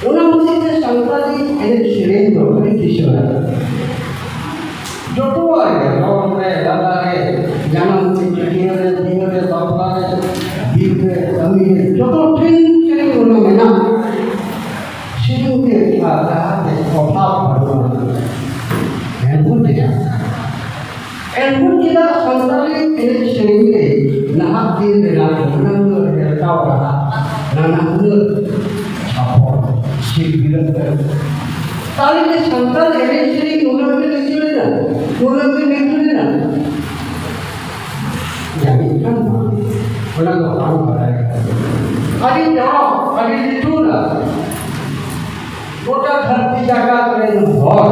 ᱚᱱᱟ ᱦᱚᱛᱮᱡ ᱛᱮ ᱥᱟᱱᱛᱟᱲᱤ ᱮᱱᱮᱡ ᱥᱮᱨᱮᱧ ᱫᱚ ᱟᱹᱰᱤ ᱠᱤᱥᱟᱹᱬᱟ᱾ ᱡᱚᱛᱚᱣᱟᱜ ᱨᱮ, ᱨᱚᱲ ᱨᱮ, ᱞᱟᱸᱫᱟ ᱨᱮ, ᱡᱟᱱᱟᱢ ᱨᱮ, ᱪᱷᱟᱹᱴᱭᱟᱹᱨ ᱨᱮ, ᱵᱤᱦᱟᱹ ᱨᱮ, ᱵᱟᱯᱞᱟ ᱨᱮ, ᱵᱤᱨ ᱨᱮ, ᱠᱟᱹᱢᱤ ᱨᱮ, ᱡᱚᱛᱚ ᱴᱷᱮᱱ ᱥᱮᱨᱮᱧ ᱚᱱᱟ ᱢᱮᱱᱟᱜᱼᱟ᱾ ᱥᱮᱨᱮᱧ ᱛᱮ ᱟᱨ ᱰᱟᱦᱟᱨ ᱛᱮ ᱚᱵᱷᱟᱵᱽ ᱵᱟᱹᱱᱩᱜᱼᱟ᱾ ᱦᱮᱸ, ᱵᱩᱡᱽ ᱠᱮᱫᱟ? ᱮᱱᱦᱚᱸ ᱪᱮᱫᱟᱜ ᱥᱟᱱᱛᱟᱲᱤ ᱮᱱᱮᱡ ᱥᱮᱨᱮᱧ ᱨᱮ ᱱᱟᱦᱟᱜ ᱫᱤᱱ ᱨᱮᱱᱟᱜ ᱱᱩᱱᱟᱹᱝ ᱫᱚ ᱦᱮᱞᱠᱟᱣ ᱠᱟᱱᱟ, ᱱᱟᱱᱟ ᱦᱩᱱᱟᱹᱨ ᱪᱷᱟᱯᱚᱞ ᱥᱤᱞᱵᱤᱞᱚᱜ ᱠᱟᱱᱟ? ᱛᱟᱦᱞᱮ ᱥᱟᱱᱛᱟᱲ ᱮᱱᱮᱡ ᱥᱮᱨᱮᱧ ᱱᱩᱱᱟᱹᱝ ᱜᱮ ᱞᱤᱪᱟᱹᱲ ᱮᱱᱟ, ᱱᱩᱱᱟᱹᱝ ᱜᱮ ᱱᱤᱪᱟᱹᱲ ᱮᱱᱟ? ᱡᱟᱹᱱᱤᱡ ᱠᱷᱟᱱ ᱵᱟᱝ, ᱚᱱᱟ ᱫᱚ ᱵᱟᱝ ᱵᱟᱲᱟᱭ ᱠᱟᱱᱟ᱾ ᱟᱹᱰᱤ ᱪᱚᱨᱚᱠ, ᱟᱹᱰᱤ ᱞᱤᱴᱷᱩᱨᱟ᱾ ᱜᱚᱴᱟ ᱫᱷᱟᱹᱨᱛᱤ ᱡᱟᱠᱟᱛ ᱨᱮᱱ ᱦᱚᱲ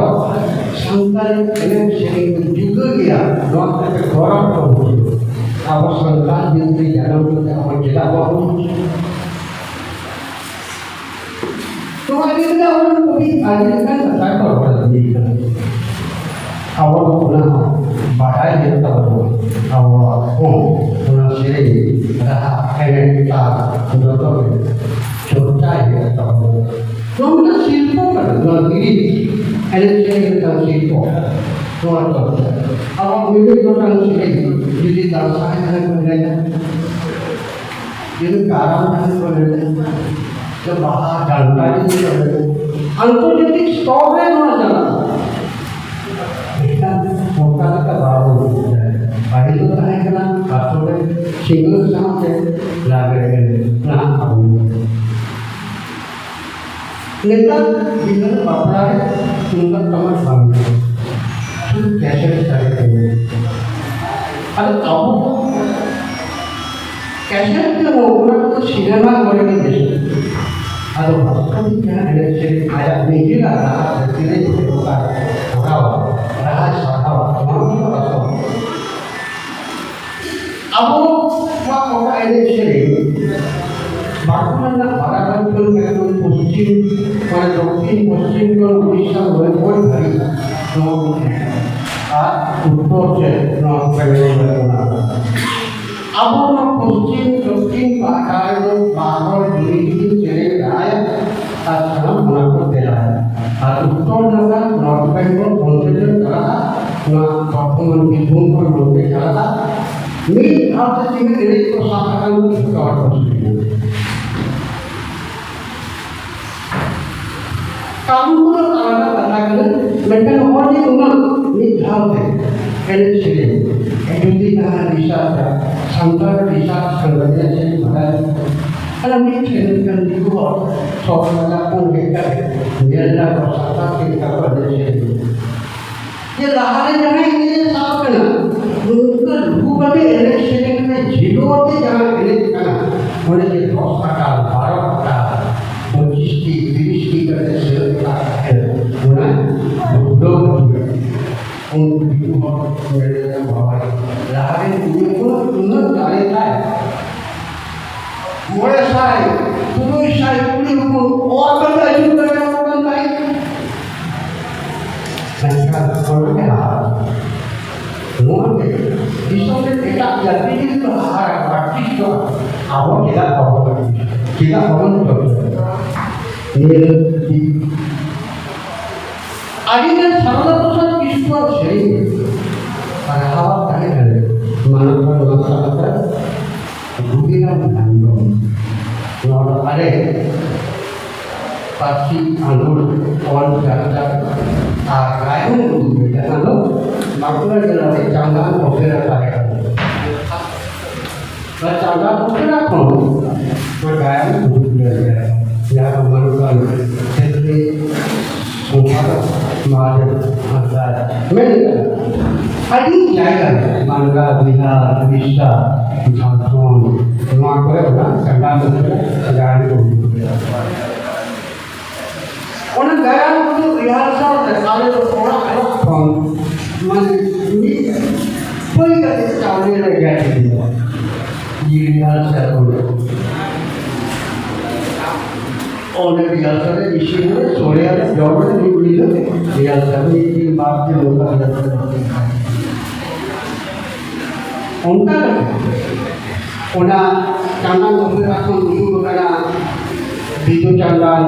ᱥᱟᱱᱛᱟᱲᱤ ᱮᱱᱮᱡ ᱥᱮᱨᱮᱧ ᱫᱚ ᱡᱩᱫᱟᱹ ᱜᱮᱭᱟ, ᱱᱚᱣᱟ ᱛᱮ ᱜᱚᱨᱚᱵᱽ ᱠᱚ ᱵᱩᱡᱷᱟᱹᱣᱟ᱾ ᱟᱵᱚ ᱥᱟᱱᱛᱟᱲ ᱡᱟᱹᱛᱤ ᱡᱟᱱᱟᱢ ᱠᱟᱛᱮ ᱟᱵᱚ ᱪᱮᱫᱟᱜ ᱵᱟᱵᱚᱱ ᱵᱩᱡᱷᱟᱹᱣᱟ? ᱱᱚᱣᱟ ᱤᱫᱤ ᱠᱟᱛᱮ ᱟᱵᱚ ᱨᱮᱱ ᱠᱚᱵᱤ ᱟᱹᱰᱤ ᱞᱮᱠᱟᱱ ᱠᱟᱛᱷᱟ ᱠᱚ ᱨᱚᱲ ᱤᱫᱤ ᱠᱟᱫᱟ᱾ ᱟᱵᱚ ᱫᱚ ᱚᱱᱟ ᱦᱚᱸ ᱵᱟᱰᱟᱭ ᱦᱩᱭᱩᱜ ᱛᱟᱵᱚᱱᱟ᱾ ᱟᱵᱚᱣᱟᱜ ᱦᱚᱸ ᱚᱱᱟ ᱥᱮᱨᱮᱧ, ᱨᱟᱦᱟ, ᱮᱱᱮᱡ, ᱛᱟᱞ ᱡᱚᱛᱚ ᱜᱮ ᱪᱚᱨᱪᱟᱭ ᱦᱩᱭᱩᱜ ᱛᱟᱵᱚᱱᱟ᱾ ᱱᱚᱣᱟ ᱢᱤᱫᱴᱟᱝ ᱥᱤᱞᱯᱚ ᱠᱟᱱᱟ, ᱱᱚᱣᱟ ᱜᱤᱨᱤ ᱮᱱᱮᱡ ᱥᱮᱨᱮᱧ ᱢᱤᱫᱴᱟᱝ ᱥᱤᱞᱯᱚ᱾ ᱱᱚᱣᱟ ᱪᱚᱨᱪᱟ ᱟᱵᱚ ᱢᱤᱢᱤᱫ ᱜᱚᱴᱟᱝ ᱥᱮᱨᱮᱧ ᱡᱩᱫᱤ ᱫᱟᱸᱥᱟᱭ ᱮᱱᱮᱡ ᱠᱚ ᱮᱱᱮᱡᱟ, ᱡᱩᱫᱤ ᱠᱟᱨᱟᱢ ᱮᱱᱮᱡ ᱠᱚ ᱮᱱᱮᱡᱟ, ᱥᱮ ᱵᱟᱦᱟ ᱰᱟᱱᱴᱟ ᱮᱱᱮᱡ ᱠᱚ ᱮᱱᱮᱡᱟ, ᱟᱱᱛᱚᱨᱡᱟᱛᱤᱠ ᱥᱛᱚᱨ ᱨᱮ ᱱᱚᱣᱟ ᱪᱟᱞᱟᱜᱼᱟ᱾ ᱢᱮᱱᱠᱷᱟᱱ ᱚᱱᱠᱟ ᱞᱮᱠᱟ ᱵᱟᱵᱚᱱ ᱵᱩᱡᱽ ᱫᱟᱲᱮᱭᱟᱜᱼᱟ᱾ ᱯᱟᱹᱦᱤᱞ ᱫᱚ ᱛᱟᱦᱮᱸ ᱠᱟᱱᱟ ᱟᱥᱚᱞ ᱨᱮ ᱥᱤᱸᱜᱟᱹᱲ ᱥᱟᱶᱛᱮ ᱞᱟᱜᱽᱲᱮ ᱮᱱᱮᱡ, ᱱᱟᱦᱟᱜ ᱟᱵᱚ ᱱᱮᱛᱟᱨ ᱵᱤᱵᱷᱤᱱᱱᱚ ᱵᱟᱯᱞᱟ ᱨᱮ ᱛᱩᱢᱫᱟᱜ ᱴᱟᱢᱟᱠ ᱵᱟᱝ ᱧᱟᱢᱚᱜ, ᱥᱩᱫᱷᱩ ᱠᱮᱥᱮᱴ ᱥᱟᱰᱮ ᱛᱮᱜᱮ᱾ ᱟᱫᱚ ᱟᱵᱚ ᱫᱚ ᱠᱮᱥᱮᱴ ᱛᱮ ᱚᱱᱟ ᱠᱚᱫᱚ ᱥᱤᱱᱮᱢᱟ ᱠᱚᱨᱮ ᱜᱮ ᱵᱮᱥᱤ᱾ ᱟᱫᱚ ᱵᱟᱥᱛᱚᱵᱤᱠ ᱡᱟᱦᱟᱸ ᱮᱱᱮᱡ ᱥᱮᱨᱮᱧ ᱟᱭᱟᱜ ᱱᱤᱡᱮᱨᱟᱜ ᱨᱟᱦᱟ ᱫᱷᱟᱹᱨᱛᱤ ᱨᱮ ᱡᱩᱫᱤ ᱚᱱᱠᱟ ᱠᱚᱨᱟᱣᱟ, ᱨᱟᱦᱟᱭ ᱥᱟᱨᱦᱟᱣᱟ, ᱚᱱᱟ ᱠᱚᱫᱚ ᱟᱥᱚᱞ ᱟᱵᱚ ᱱᱚᱣᱟ ᱠᱚ ᱮᱱᱮᱡ ᱥᱮᱨᱮᱧ ᱵᱟᱸᱠᱩᱲᱟ ᱨᱮᱱᱟᱜ ᱵᱟᱨᱟᱵᱟᱝᱠᱟᱹ ᱮᱠᱫᱚᱢ ᱯᱚᱥᱪᱤᱢ, ᱢᱟᱱᱮ ᱫᱚᱠᱠᱷᱤᱱ ᱯᱚᱥᱪᱤᱢ ᱠᱷᱚᱱ ᱩᱲᱤᱥᱥᱟ ᱢᱚᱭᱩᱨᱵᱷᱚᱸᱡᱽ ᱫᱷᱟᱹᱵᱤᱡ ᱱᱚᱣᱟ ᱠᱚ ᱮᱱᱮᱡ ᱠᱟᱱᱟ᱾ ᱟᱨ ᱩᱛᱛᱚᱨ ᱥᱮᱫ ᱱᱚᱣᱟ ᱵᱮᱝᱜᱚᱞ ᱨᱮ ᱢᱮᱱᱟᱜᱼᱟ᱾ ᱟᱵᱚ ᱱᱚᱣᱟ ᱯᱚᱥᱪᱤᱢ ᱫᱚᱠᱠᱷᱤᱱ ᱯᱟᱦᱴᱟ ᱨᱮᱫᱚ ᱵᱟᱨ ᱦᱚᱲ ᱡᱩᱨᱤ ᱡᱩᱨᱤ ᱥᱮᱨᱮᱧ ᱨᱟᱭᱟ ᱟᱨ ᱥᱟᱱᱟᱢ ᱚᱱᱟ ᱠᱚ ᱛᱮᱞᱟᱭᱟ᱾ ᱟᱨ ᱩᱛᱛᱚᱨ ᱱᱟᱠᱷᱟ ᱱᱚᱨᱛᱷ ᱵᱮᱝᱜᱚᱞ ᱚᱱᱛᱮ ᱫᱚ ᱪᱟᱞᱟᱜᱼᱟ, ᱱᱚᱣᱟ ᱵᱚᱨᱫᱷᱚᱢᱟᱱ ᱵᱤᱨᱵᱷᱩᱢ ᱠᱷᱚᱱ ᱱᱚᱛᱮ ᱪᱟᱞᱟᱜᱼᱟ᱾ ᱢᱤᱫ ᱫᱷᱟᱣ ᱛᱮ ᱛᱤᱱᱟᱹᱜ ᱮᱱᱮᱡ ᱠᱚ ᱥᱟᱵ ᱟᱠᱟᱱ ᱡᱚᱛᱚ ᱦᱚᱲ ᱠᱚ ᱥᱮᱨᱮᱧᱟ᱾ ᱠᱟᱹᱢᱤ ᱠᱚᱫᱚ ᱟᱞᱟᱫᱟ ᱠᱟᱛᱷᱟ ᱠᱟᱱᱟ, ᱢᱮᱱᱠᱷᱟᱱ ᱱᱚᱜᱼᱚᱭ ᱡᱮ ᱩᱱᱟᱹᱜ ᱢᱤᱫ ᱫᱷᱟᱣ ᱛᱮ ᱮᱱᱮᱡ ᱥᱮᱨᱮᱧ, ᱡᱩᱫᱤ ᱡᱟᱦᱟᱸ ᱨᱤᱥᱟᱨᱪ, ᱥᱟᱱᱛᱟᱲ ᱨᱤᱥᱟᱨᱪ ᱠᱟᱱᱟ, ᱮᱱᱮᱡ ᱥᱮᱨᱮᱧ ᱵᱟᱰᱟᱭ ᱟᱨ ᱢᱤᱫ ᱴᱷᱮᱱ ᱢᱤᱫᱴᱟᱝ ᱫᱤᱠᱩ ᱦᱚᱲ ᱥᱚᱦᱚᱨ ᱵᱟᱡᱟᱨ ᱠᱷᱚᱱ ᱦᱮᱡ ᱠᱟᱛᱮ ᱧᱮᱞ ᱮᱫᱟ ᱠᱚ ᱥᱟᱱᱛᱟᱲ ᱪᱮᱫ ᱞᱮᱠᱟ ᱠᱚ ᱮᱱᱮᱡ ᱥᱮᱨᱮᱧ᱾ ᱡᱮ ᱞᱟᱦᱟᱨᱮ ᱡᱟᱦᱟᱸᱭ ᱮᱱᱮᱡ ᱮ ᱥᱟᱵ ᱠᱟᱱᱟ, ᱱᱚᱝᱠᱟ ᱞᱩᱜᱩ ᱠᱟᱛᱮ ᱮᱱᱮᱡ ᱥᱮᱨᱮᱧ ᱨᱮ ᱡᱷᱤᱞᱳ ᱟᱛᱮ ᱡᱟᱦᱟᱸ ᱮᱱᱮᱡ ᱠᱟᱱᱟ, ᱚᱸᱰᱮ ᱡᱮ ᱫᱚᱥ ᱴᱟᱠᱟ, ᱵᱟᱨᱚ ᱴᱟᱠᱟ, ᱯᱚᱸᱪᱤᱥ ᱴᱤ, ᱛᱤᱨᱤᱥ ᱴᱤ ᱠᱟᱛᱮ ᱥᱮᱞᱮᱫ ᱠᱟᱜ ᱠᱟᱛᱮ ᱚᱱᱟ ᱰᱩᱵᱽᱞᱟᱹᱣ ᱠᱟᱛᱮ ᱩᱱᱠᱩ ᱫᱤᱠᱩ ᱦᱚᱲ ᱠᱚ ᱢᱮᱱ ᱞᱮᱫᱟ, "ᱵᱟᱵᱟ ᱨᱮ, ᱞᱟᱦᱟᱨᱮ ᱩᱱᱤ ᱠᱚ ᱩᱱᱟᱹᱜ ᱫᱟᱲᱮ ᱛᱟᱭ, ᱢᱚᱬᱮ ᱥᱟᱭ, ᱛᱩᱨᱩᱭ ᱥᱟᱭ ᱠᱩᱲᱤ ᱦᱚᱯᱚᱱ ᱚᱣᱟᱨ ᱠᱟᱛᱮ ᱟᱹᱪᱩᱨ ᱫᱟᱲᱮᱭᱟᱠᱚ ᱠᱟᱱ ᱛᱟᱦᱮᱸᱫ᱾" ᱱᱚᱣᱟ ᱛᱮ ᱫᱤᱥᱚᱢ ᱨᱮ ᱮᱴᱟᱜ ᱡᱟᱹᱛᱤ ᱡᱩᱫᱤ ᱠᱚ ᱦᱟᱦᱟᱲᱟ ᱠᱚᱣᱟ, ᱴᱷᱤᱠ ᱠᱚ, ᱟᱵᱚ ᱪᱮᱫᱟᱜ ᱵᱟᱵᱚᱱ, ᱪᱮᱫᱟᱜ ᱵᱟᱵᱚᱱ ᱪᱚᱨᱪᱟᱭᱟ? ᱱᱤᱭᱟᱹ ᱟᱹᱰᱤ ᱜᱟᱱ ᱥᱟᱨᱚᱫᱟ ᱯᱨᱚᱥᱟᱫᱽ ᱠᱤᱥᱠᱩᱣᱟᱜ ᱥᱮᱨᱮᱧ ᱯᱟᱲᱦᱟᱣ ᱛᱟᱦᱮᱸ ᱠᱟᱱᱟ᱾ ᱢᱟᱱᱚᱛ ᱢᱟᱱᱚᱛ ᱥᱟᱶᱛᱟ ᱜᱩᱵᱤᱨᱟᱢ ᱦᱮᱢᱵᱨᱚᱢ᱾ ᱱᱚᱣᱟ ᱫᱚ ᱟᱞᱮ ᱯᱟᱹᱨᱥᱤ ᱟᱸᱫᱳᱲ, ᱚᱞ ᱪᱟᱨᱪᱟ ᱟᱨ ᱜᱟᱭᱟᱱ ᱩᱫᱩᱜ ᱨᱮ, ᱡᱟᱦᱟᱸ ᱫᱚ ᱵᱟᱸᱠᱩᱲᱟ ᱡᱮᱞᱟ ᱨᱮ ᱪᱟᱸᱫᱟᱱ ᱚᱯᱮᱨᱟ ᱛᱟᱦᱮᱸ ᱠᱟᱱᱟ᱾ ᱚᱱᱟ ᱪᱟᱸᱫᱟᱱ ᱚᱯᱮᱨᱟ ᱠᱷᱚᱱ ᱚᱱᱟ ᱜᱟᱭᱟᱱ ᱩᱫᱩᱜ ᱨᱮ, ᱡᱟᱦᱟᱸ ᱫᱚ ᱢᱟᱱᱚᱛᱟᱱ ᱠᱷᱮᱛᱨᱮ ᱥᱚᱢᱵᱷᱟᱨ ᱢᱟᱦᱟᱫᱮᱵ ᱦᱟᱸᱥᱫᱟ ᱢᱮᱱ ᱞᱮᱫᱟ, ᱟᱹᱰᱤ ᱡᱟᱭᱜᱟ ᱨᱮ ᱵᱟᱝᱞᱟ, ᱵᱤᱦᱟᱨ, ᱩᱲᱤᱥᱥᱟ, ᱡᱷᱟᱲᱠᱷᱚᱸᱰ, ᱱᱚᱣᱟ ᱠᱚᱨᱮ ᱚᱱᱟ ᱪᱟᱸᱫᱟᱱ ᱚᱯᱮᱨᱟ ᱜᱟᱭᱟᱱ ᱠᱚ ᱦᱩᱭᱩᱜ ᱠᱟᱱᱟ᱾ ᱚᱱᱟ ᱜᱟᱭᱟᱱ ᱠᱚᱫᱚ ᱨᱤᱦᱟᱨᱥᱟᱞ ᱨᱮ ᱟᱞᱮ ᱫᱚ ᱚᱲᱟᱜ ᱚᱲᱟᱜ ᱠᱷᱚᱱ, ᱢᱟᱱᱮ, ᱢᱤᱫ ᱯᱟᱹᱭ ᱠᱟᱛᱮ ᱪᱟᱣᱞᱮ ᱞᱮ ᱜᱮᱫ ᱤᱫᱤᱭᱟ᱾ ᱨᱤᱦᱟᱨᱥᱟᱞ ᱚᱸᱰᱮ᱾ ᱚᱸᱰᱮ ᱨᱤᱦᱟᱨᱥᱟᱞ ᱨᱮ ᱤᱥᱤᱱ ᱟᱞᱮ, ᱥᱚᱲᱮ ᱟᱞᱮ, ᱡᱚᱢ ᱟᱞᱮ, ᱢᱤᱫ ᱧᱤᱫᱟᱹ ᱨᱤᱦᱟᱨᱥᱟᱞ, ᱢᱤᱫ ᱫᱤᱱ ᱵᱟᱨ ᱫᱤᱱ ᱚᱱᱠᱟ ᱨᱤᱦᱟᱨᱥᱟᱞ᱾ ᱚᱱᱠᱟ ᱠᱟᱛᱮ ᱚᱱᱟ ᱪᱟᱸᱫᱟᱱ ᱚᱯᱮᱨᱟ ᱠᱷᱚᱱ ᱩᱰᱩᱠ ᱟᱠᱟᱱᱟ ᱵᱤᱫᱩ ᱪᱟᱸᱫᱟᱱ,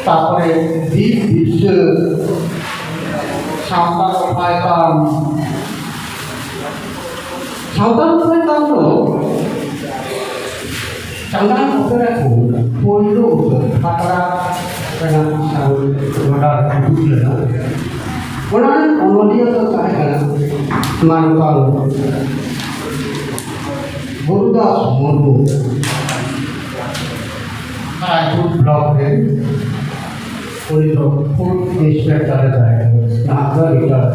ᱛᱟᱨᱯᱚᱨᱮ ᱵᱤᱨ ᱵᱤᱨᱥᱟᱹ, ᱥᱟᱶᱛᱟ ᱨᱚᱯᱷᱟᱭ ᱛᱟᱢ, ᱥᱟᱶᱛᱟ ᱨᱚᱯᱷᱟᱭ ᱛᱟᱢ ᱫᱚ ᱪᱟᱸᱫᱟᱱ ᱚᱯᱮᱨᱟ ᱠᱚ ᱯᱳᱭᱞᱳ ᱩᱛᱟᱹᱨ ᱠᱷᱟᱛᱲᱟ ᱨᱮᱱᱟᱜ ᱥᱟᱶ ᱱᱚᱰᱟ ᱨᱮ ᱩᱫᱩᱜ ᱞᱮᱱᱟ᱾ ᱚᱱᱟ ᱨᱮᱱ ᱚᱱᱚᱞᱤᱭᱟᱹ ᱫᱚ ᱛᱟᱦᱮᱸ ᱠᱟᱱᱟ ᱢᱟᱱᱚᱛᱟᱱ ᱜᱩᱨᱩᱫᱟᱥ ᱢᱩᱨᱢᱩ, ᱨᱟᱭᱯᱩᱨ ᱵᱞᱚᱠ ᱨᱮ᱾ ᱩᱱᱤ ᱫᱚ ᱯᱷᱩᱰ ᱤᱱᱥᱯᱮᱠᱴᱚᱨ ᱮ ᱛᱟᱦᱮᱸ ᱠᱟᱱᱟ, ᱱᱟᱦᱟᱜ ᱫᱚ ᱨᱤᱴᱟᱭᱟᱨ,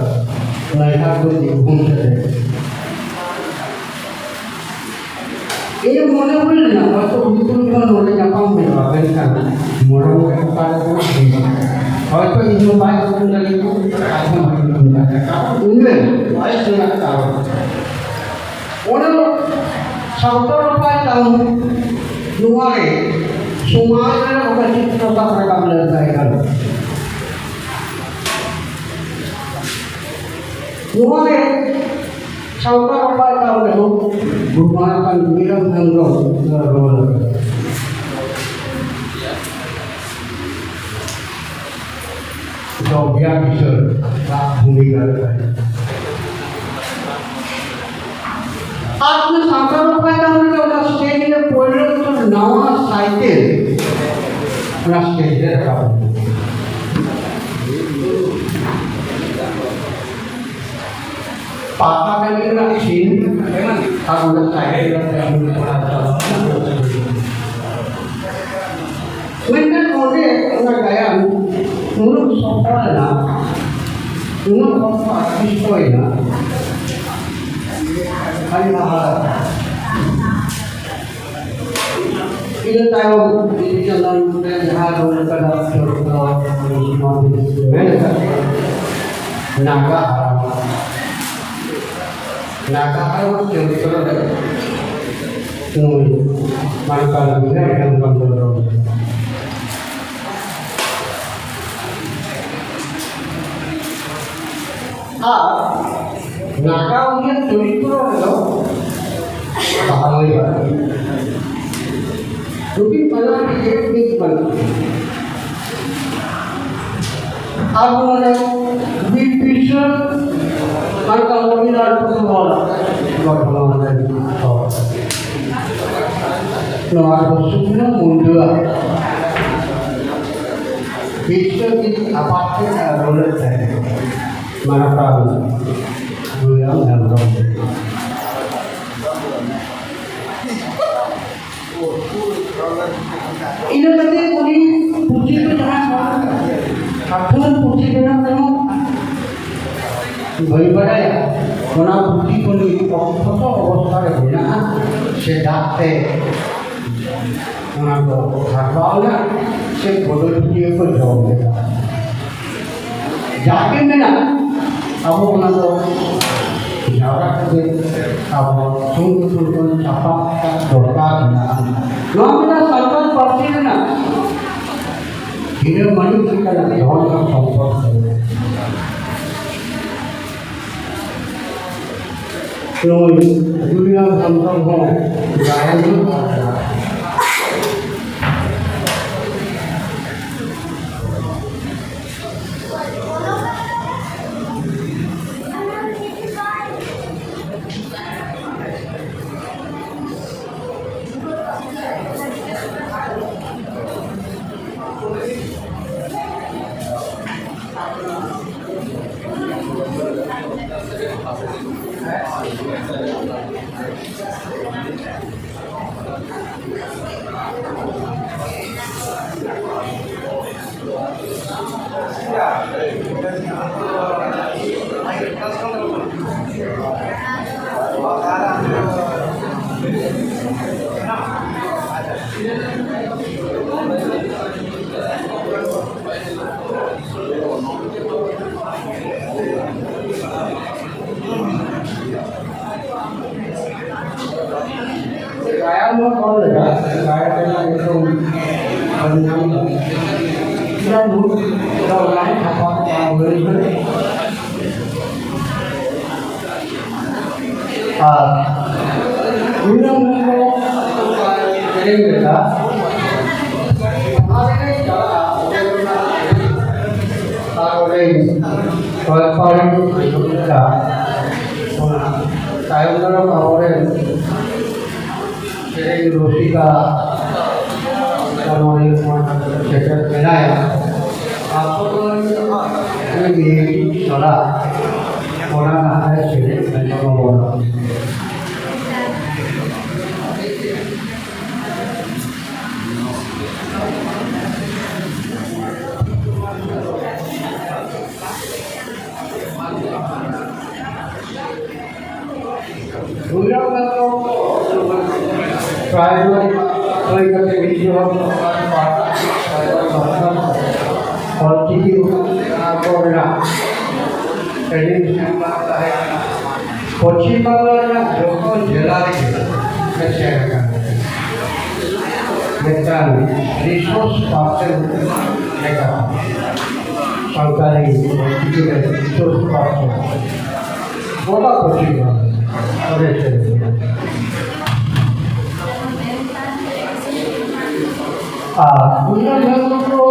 ᱱᱟᱭᱦᱟᱨ ᱫᱚ ᱵᱤᱨᱵᱷᱩᱢ ᱥᱮᱫ ᱨᱮ᱾ ᱤᱧᱟᱹᱜ ᱢᱚᱱᱮ ᱦᱩᱭ ᱞᱮᱱᱟ, ᱦᱚᱭᱛᱚ ᱩᱱᱠᱩ ᱫᱚ ᱱᱚᱰᱮ ᱧᱟᱯᱟᱢ ᱦᱩᱭᱩᱜᱼᱟ, ᱢᱮᱱᱠᱷᱟᱱ ᱢᱚᱨᱚᱢ ᱨᱮ ᱚᱠᱟ ᱨᱮ ᱦᱩᱭᱩᱜᱼᱟ? ᱦᱚᱭᱛᱚ ᱤᱧ ᱦᱚᱸ ᱵᱟᱭ ᱩᱯᱨᱩᱢ ᱫᱟᱲᱮᱭᱟᱜᱼᱟ, ᱟᱡ ᱦᱚᱸ ᱵᱟᱭ ᱩᱯᱨᱩᱢ ᱫᱟᱲᱮᱭᱟᱜᱼᱟ, ᱠᱟᱨᱚᱱ ᱩᱢᱮᱨ, ᱵᱚᱭᱮᱥ ᱨᱮᱱᱟᱜ ᱠᱟᱨᱚᱱ᱾ ᱚᱱᱟ ᱥᱟᱶᱛᱟ ᱨᱚᱯᱷᱟᱭ ᱛᱟᱢ ᱱᱚᱣᱟ ᱨᱮ ᱥᱚᱢᱟᱡᱽ ᱨᱮ ᱚᱠᱟ ᱪᱤᱛᱨᱚ ᱥᱟᱵ ᱨᱟᱠᱟᱵ ᱞᱮᱱ ᱛᱟᱦᱮᱸ ᱠᱟᱱᱟ᱾ ᱱᱚᱣᱟ ᱨᱮ ᱥᱟᱶᱛᱟ ᱵᱟᱯᱞᱟ ᱠᱟᱱ ᱨᱮᱦᱚᱸ ᱜᱩᱨᱩ ᱢᱟᱱᱚᱛᱟᱱ ᱢᱤᱨᱟᱢ ᱦᱮᱢᱵᱨᱚᱢ ᱨᱚᱲ ᱟᱠᱟᱫᱟ᱾ ᱫᱚᱵᱽᱭᱟ ᱠᱤᱥᱳᱨ ᱟᱜ ᱵᱷᱩᱢᱤᱠᱟ ᱨᱮ ᱛᱟᱦᱮᱸ ᱠᱟᱱᱟ᱾ ᱟᱨ ᱚᱱᱟ ᱥᱟᱱᱛᱟᱲ ᱵᱟᱯᱞᱟ ᱠᱟᱱ ᱨᱮᱜᱮ ᱚᱱᱟ ᱥᱴᱮᱡ ᱨᱮ ᱯᱳᱭᱞᱳ ᱫᱚ ᱱᱟᱣᱟ ᱥᱟᱭᱠᱮᱞ ᱚᱱᱟ ᱥᱴᱮᱡ ᱨᱮ ᱨᱟᱠᱟᱵ ᱮᱱᱟ᱾ ᱯᱟᱛᱟ ᱴᱟᱺᱰᱤ ᱨᱮᱱᱟᱜ ᱥᱤᱱ ᱟᱨ ᱚᱸᱰᱮ ᱥᱟᱭᱠᱮᱞ ᱨᱮ ᱩᱱᱤ ᱠᱚᱲᱟ ᱪᱟᱞᱟᱣ ᱮᱱᱟ᱾ ᱢᱮᱱᱠᱷᱟᱱ ᱚᱸᱰᱮ ᱚᱱᱟ ᱜᱟᱭᱟᱱ ᱩᱱᱟᱹᱜ ᱥᱚᱯᱷᱟ ᱮᱱᱟ, ᱩᱱᱟᱹᱜ ᱦᱚᱲ ᱠᱚ ᱟᱠᱨᱤᱥᱴᱚᱭᱮᱱᱟ, ᱟᱹᱰᱤ ᱦᱟᱦᱟᱲᱟ᱾ ᱤᱱᱟᱹ ᱛᱟᱭᱚᱢ ᱵᱤᱫᱩ ᱪᱟᱸᱫᱟᱱ ᱨᱮ ᱡᱟᱦᱟᱸ ᱨᱳᱞ ᱠᱟᱫᱟ, ᱪᱚᱨᱤᱛᱨᱚ ᱢᱮᱱ ᱟᱠᱟᱫ ᱱᱟᱜᱟ ᱦᱟᱨᱟᱢ᱾ ᱱᱟᱜᱟ ᱦᱟᱨᱟᱢ ᱪᱚᱨᱤᱛᱨᱚ ᱨᱮ ᱱᱩᱭ ᱢᱟᱱᱚᱛᱟᱱ ᱵᱤᱨᱟᱴ ᱦᱮᱢᱵᱨᱚᱢ ᱫᱚ ᱨᱳᱞ ᱞᱮᱫᱟ᱾ ᱟᱨ ᱱᱟᱜᱟ ᱩᱱᱤᱭᱟᱜ ᱪᱚᱨᱤᱛᱨᱚ ᱨᱮᱫᱚ ᱵᱟᱦᱟ ᱢᱟᱹᱭ ᱵᱟᱹᱲᱛᱤ᱾ ᱱᱩᱠᱤᱱ ᱵᱟᱱᱟᱨ ᱜᱮ ᱢᱤᱫ ᱵᱟᱹᱱᱩᱜ᱾ ᱟᱵᱚ ᱱᱚᱰᱮ ᱵᱤᱨ ᱵᱤᱨᱥᱟᱹ ᱢᱟᱱᱠᱟ ᱢᱚᱦᱤᱞᱟ ᱯᱷᱩᱴᱵᱚᱞ ᱜᱚᱴᱷᱚᱱ ᱨᱮᱱ ᱦᱚᱲ᱾ ᱱᱚᱣᱟ ᱫᱚ ᱥᱩᱠᱱᱟᱹ ᱢᱩᱱᱰᱟᱹᱣᱟᱜ ᱵᱤᱨᱥᱟᱹ ᱜᱤᱨᱤ ᱟᱯᱟᱛ ᱴᱷᱮᱱ ᱟᱨ ᱨᱚᱲᱮᱫ ᱛᱟᱦᱮᱸ ᱢᱟᱱᱚᱛᱟᱱ ᱜᱩᱨᱩᱨᱟᱢ ᱦᱮᱢᱵᱨᱚᱢ᱾ ᱤᱱᱟᱹ ᱠᱟᱛᱮ ᱩᱱᱤ ᱯᱩᱛᱷᱤ ᱠᱚ ᱡᱟᱦᱟᱸ ᱠᱷᱟᱴᱩᱱ ᱯᱩᱛᱷᱤ ᱵᱮᱱᱟᱣ ᱨᱮᱦᱚᱸ ᱵᱟᱹᱧ ᱵᱟᱲᱟᱭᱟ᱾ ᱚᱱᱟ ᱯᱩᱛᱷᱤ ᱠᱚ ᱱᱤᱛ ᱚᱠᱛᱚ ᱚᱵᱚᱥᱛᱷᱟ ᱨᱮ ᱢᱮᱱᱟᱜᱼᱟ, ᱥᱮ ᱫᱟᱜ ᱛᱮ ᱚᱱᱟ ᱫᱚ ᱦᱟᱨᱯᱟᱣ ᱮᱱᱟ, ᱥᱮ ᱵᱚᱫᱚᱞ ᱯᱩᱛᱷᱤ ᱠᱚ ᱡᱚᱢ ᱞᱮᱫᱟ᱾ ᱡᱟᱜᱮ ᱢᱮᱱᱟᱜ, ᱟᱵᱚ ᱚᱱᱟ ᱫᱚ ᱡᱟᱣᱨᱟ ᱠᱟᱛᱮ ᱟᱵᱚ ᱥᱚᱝᱜᱚᱴᱷᱚᱱ ᱠᱷᱚᱱ ᱪᱷᱟᱯᱟ ᱫᱚᱨᱠᱟᱨ ᱢᱮᱱᱟᱜᱼᱟ᱾ ᱱᱚᱣᱟ ᱢᱮᱱᱟᱜ ᱥᱟᱱᱛᱟᱲ ᱯᱟᱹᱨᱥᱤ ᱨᱮᱱᱟᱜ ᱦᱤᱨᱟᱹ ᱢᱟᱹᱱᱤ ᱞᱮᱠᱟᱱᱟᱜ ᱫᱷᱚᱱ ᱟᱨ ᱥᱚᱢᱯᱚᱫ ᱠᱟᱱᱟ᱾ ᱱᱩᱭ ᱡᱩᱞᱤᱭᱟᱱ ᱥᱟᱱᱛᱟᱲ ᱦᱚᱸ ᱡᱟᱦᱟᱸᱭ ᱜᱮ ᱛᱟᱦᱮᱸ ᱠᱟᱱᱟ᱾ ᱜᱟᱭᱟᱱ ᱫᱚ ᱚᱞ ᱞᱮᱫᱟ, ᱜᱟᱭᱟᱱ ᱨᱮᱱᱟᱜ ᱧᱩᱛᱩᱢ ᱵᱟᱹᱧ ᱧᱟᱢ ᱮᱫᱟ᱾ ᱡᱟᱭᱦᱳᱠ, ᱚᱱᱟ ᱞᱟᱦᱟ ᱪᱷᱟᱯᱟ ᱠᱟᱜᱼᱟ, ᱦᱩᱭ ᱠᱟᱱᱟ᱾ ᱟᱨ ᱤᱱᱟᱹ ᱢᱚᱛᱚ ᱥᱮᱨᱮᱧ ᱞᱮᱫᱟ᱾ ᱚᱱᱟ ᱨᱮᱜᱮ ᱪᱟᱞᱟᱜᱼᱟ, ᱚᱸᱰᱮ ᱠᱷᱚᱱᱟᱜ ᱟᱨ ᱚᱸᱰᱮ ᱠᱚᱭᱮᱠ ᱯᱟᱹᱣᱲᱤ ᱠᱚ ᱟᱸᱡᱚᱢ ᱞᱮᱫᱟ᱾ ᱚᱱᱟ ᱛᱟᱭᱚᱢ ᱫᱟᱨᱟᱢ ᱟᱵᱚᱨᱮᱱ ᱥᱮᱨᱮᱧ ᱨᱩᱥᱤᱠᱟ ᱚᱱᱚᱞᱤᱭᱟᱹ ᱠᱚ ᱥᱮᱴᱮᱨ ᱢᱮᱱᱟᱭᱟ᱾ ᱟᱵᱚ ᱫᱚ ᱱᱤᱭᱟᱹ ᱪᱚᱞᱟ ᱚᱱᱟ ᱱᱟᱦᱟᱜ ᱥᱮᱨᱮᱧ ᱟᱸᱡᱚᱢ ᱟᱵᱚᱱ᱾ ᱜᱩᱡᱽᱨᱟᱴ ᱨᱮᱫᱚ ᱯᱨᱟᱭᱢᱟᱨᱤ ᱦᱩᱭ ᱠᱟᱛᱮ ᱵᱤᱫᱽᱫᱟᱹ ᱚᱞᱪᱤᱠᱤ ᱟᱨ ᱠᱚ ᱨᱮᱱᱟᱜ ᱴᱨᱮᱱᱤᱝ ᱥᱮᱱᱴᱟᱨ ᱛᱟᱦᱮᱸ ᱠᱟᱱᱟ᱾ ᱯᱚᱪᱷᱤᱢ ᱵᱟᱝᱞᱟ ᱨᱮᱱᱟᱜ ᱡᱚᱛᱚ ᱡᱮᱞᱟ ᱨᱮᱜᱮ ᱥᱮᱴᱮᱨ ᱟᱠᱟᱱᱟ᱾ ᱢᱤᱫᱴᱟᱝ ᱨᱤᱥᱳᱨᱥ ᱯᱟᱨᱥᱚᱱ ᱞᱮᱠᱟ ᱥᱟᱱᱛᱟᱲᱤ ᱚᱞᱪᱤᱠᱤ ᱨᱮ ᱨᱤᱥᱳᱨᱥ ᱯᱟᱨᱥᱚᱱ ᱜᱚᱴᱟ ᱯᱟᱹᱨᱥᱤ ᱨᱮ ᱟᱨ ᱩᱱᱤ ᱦᱮᱢᱵᱨᱚᱢ ᱫᱚ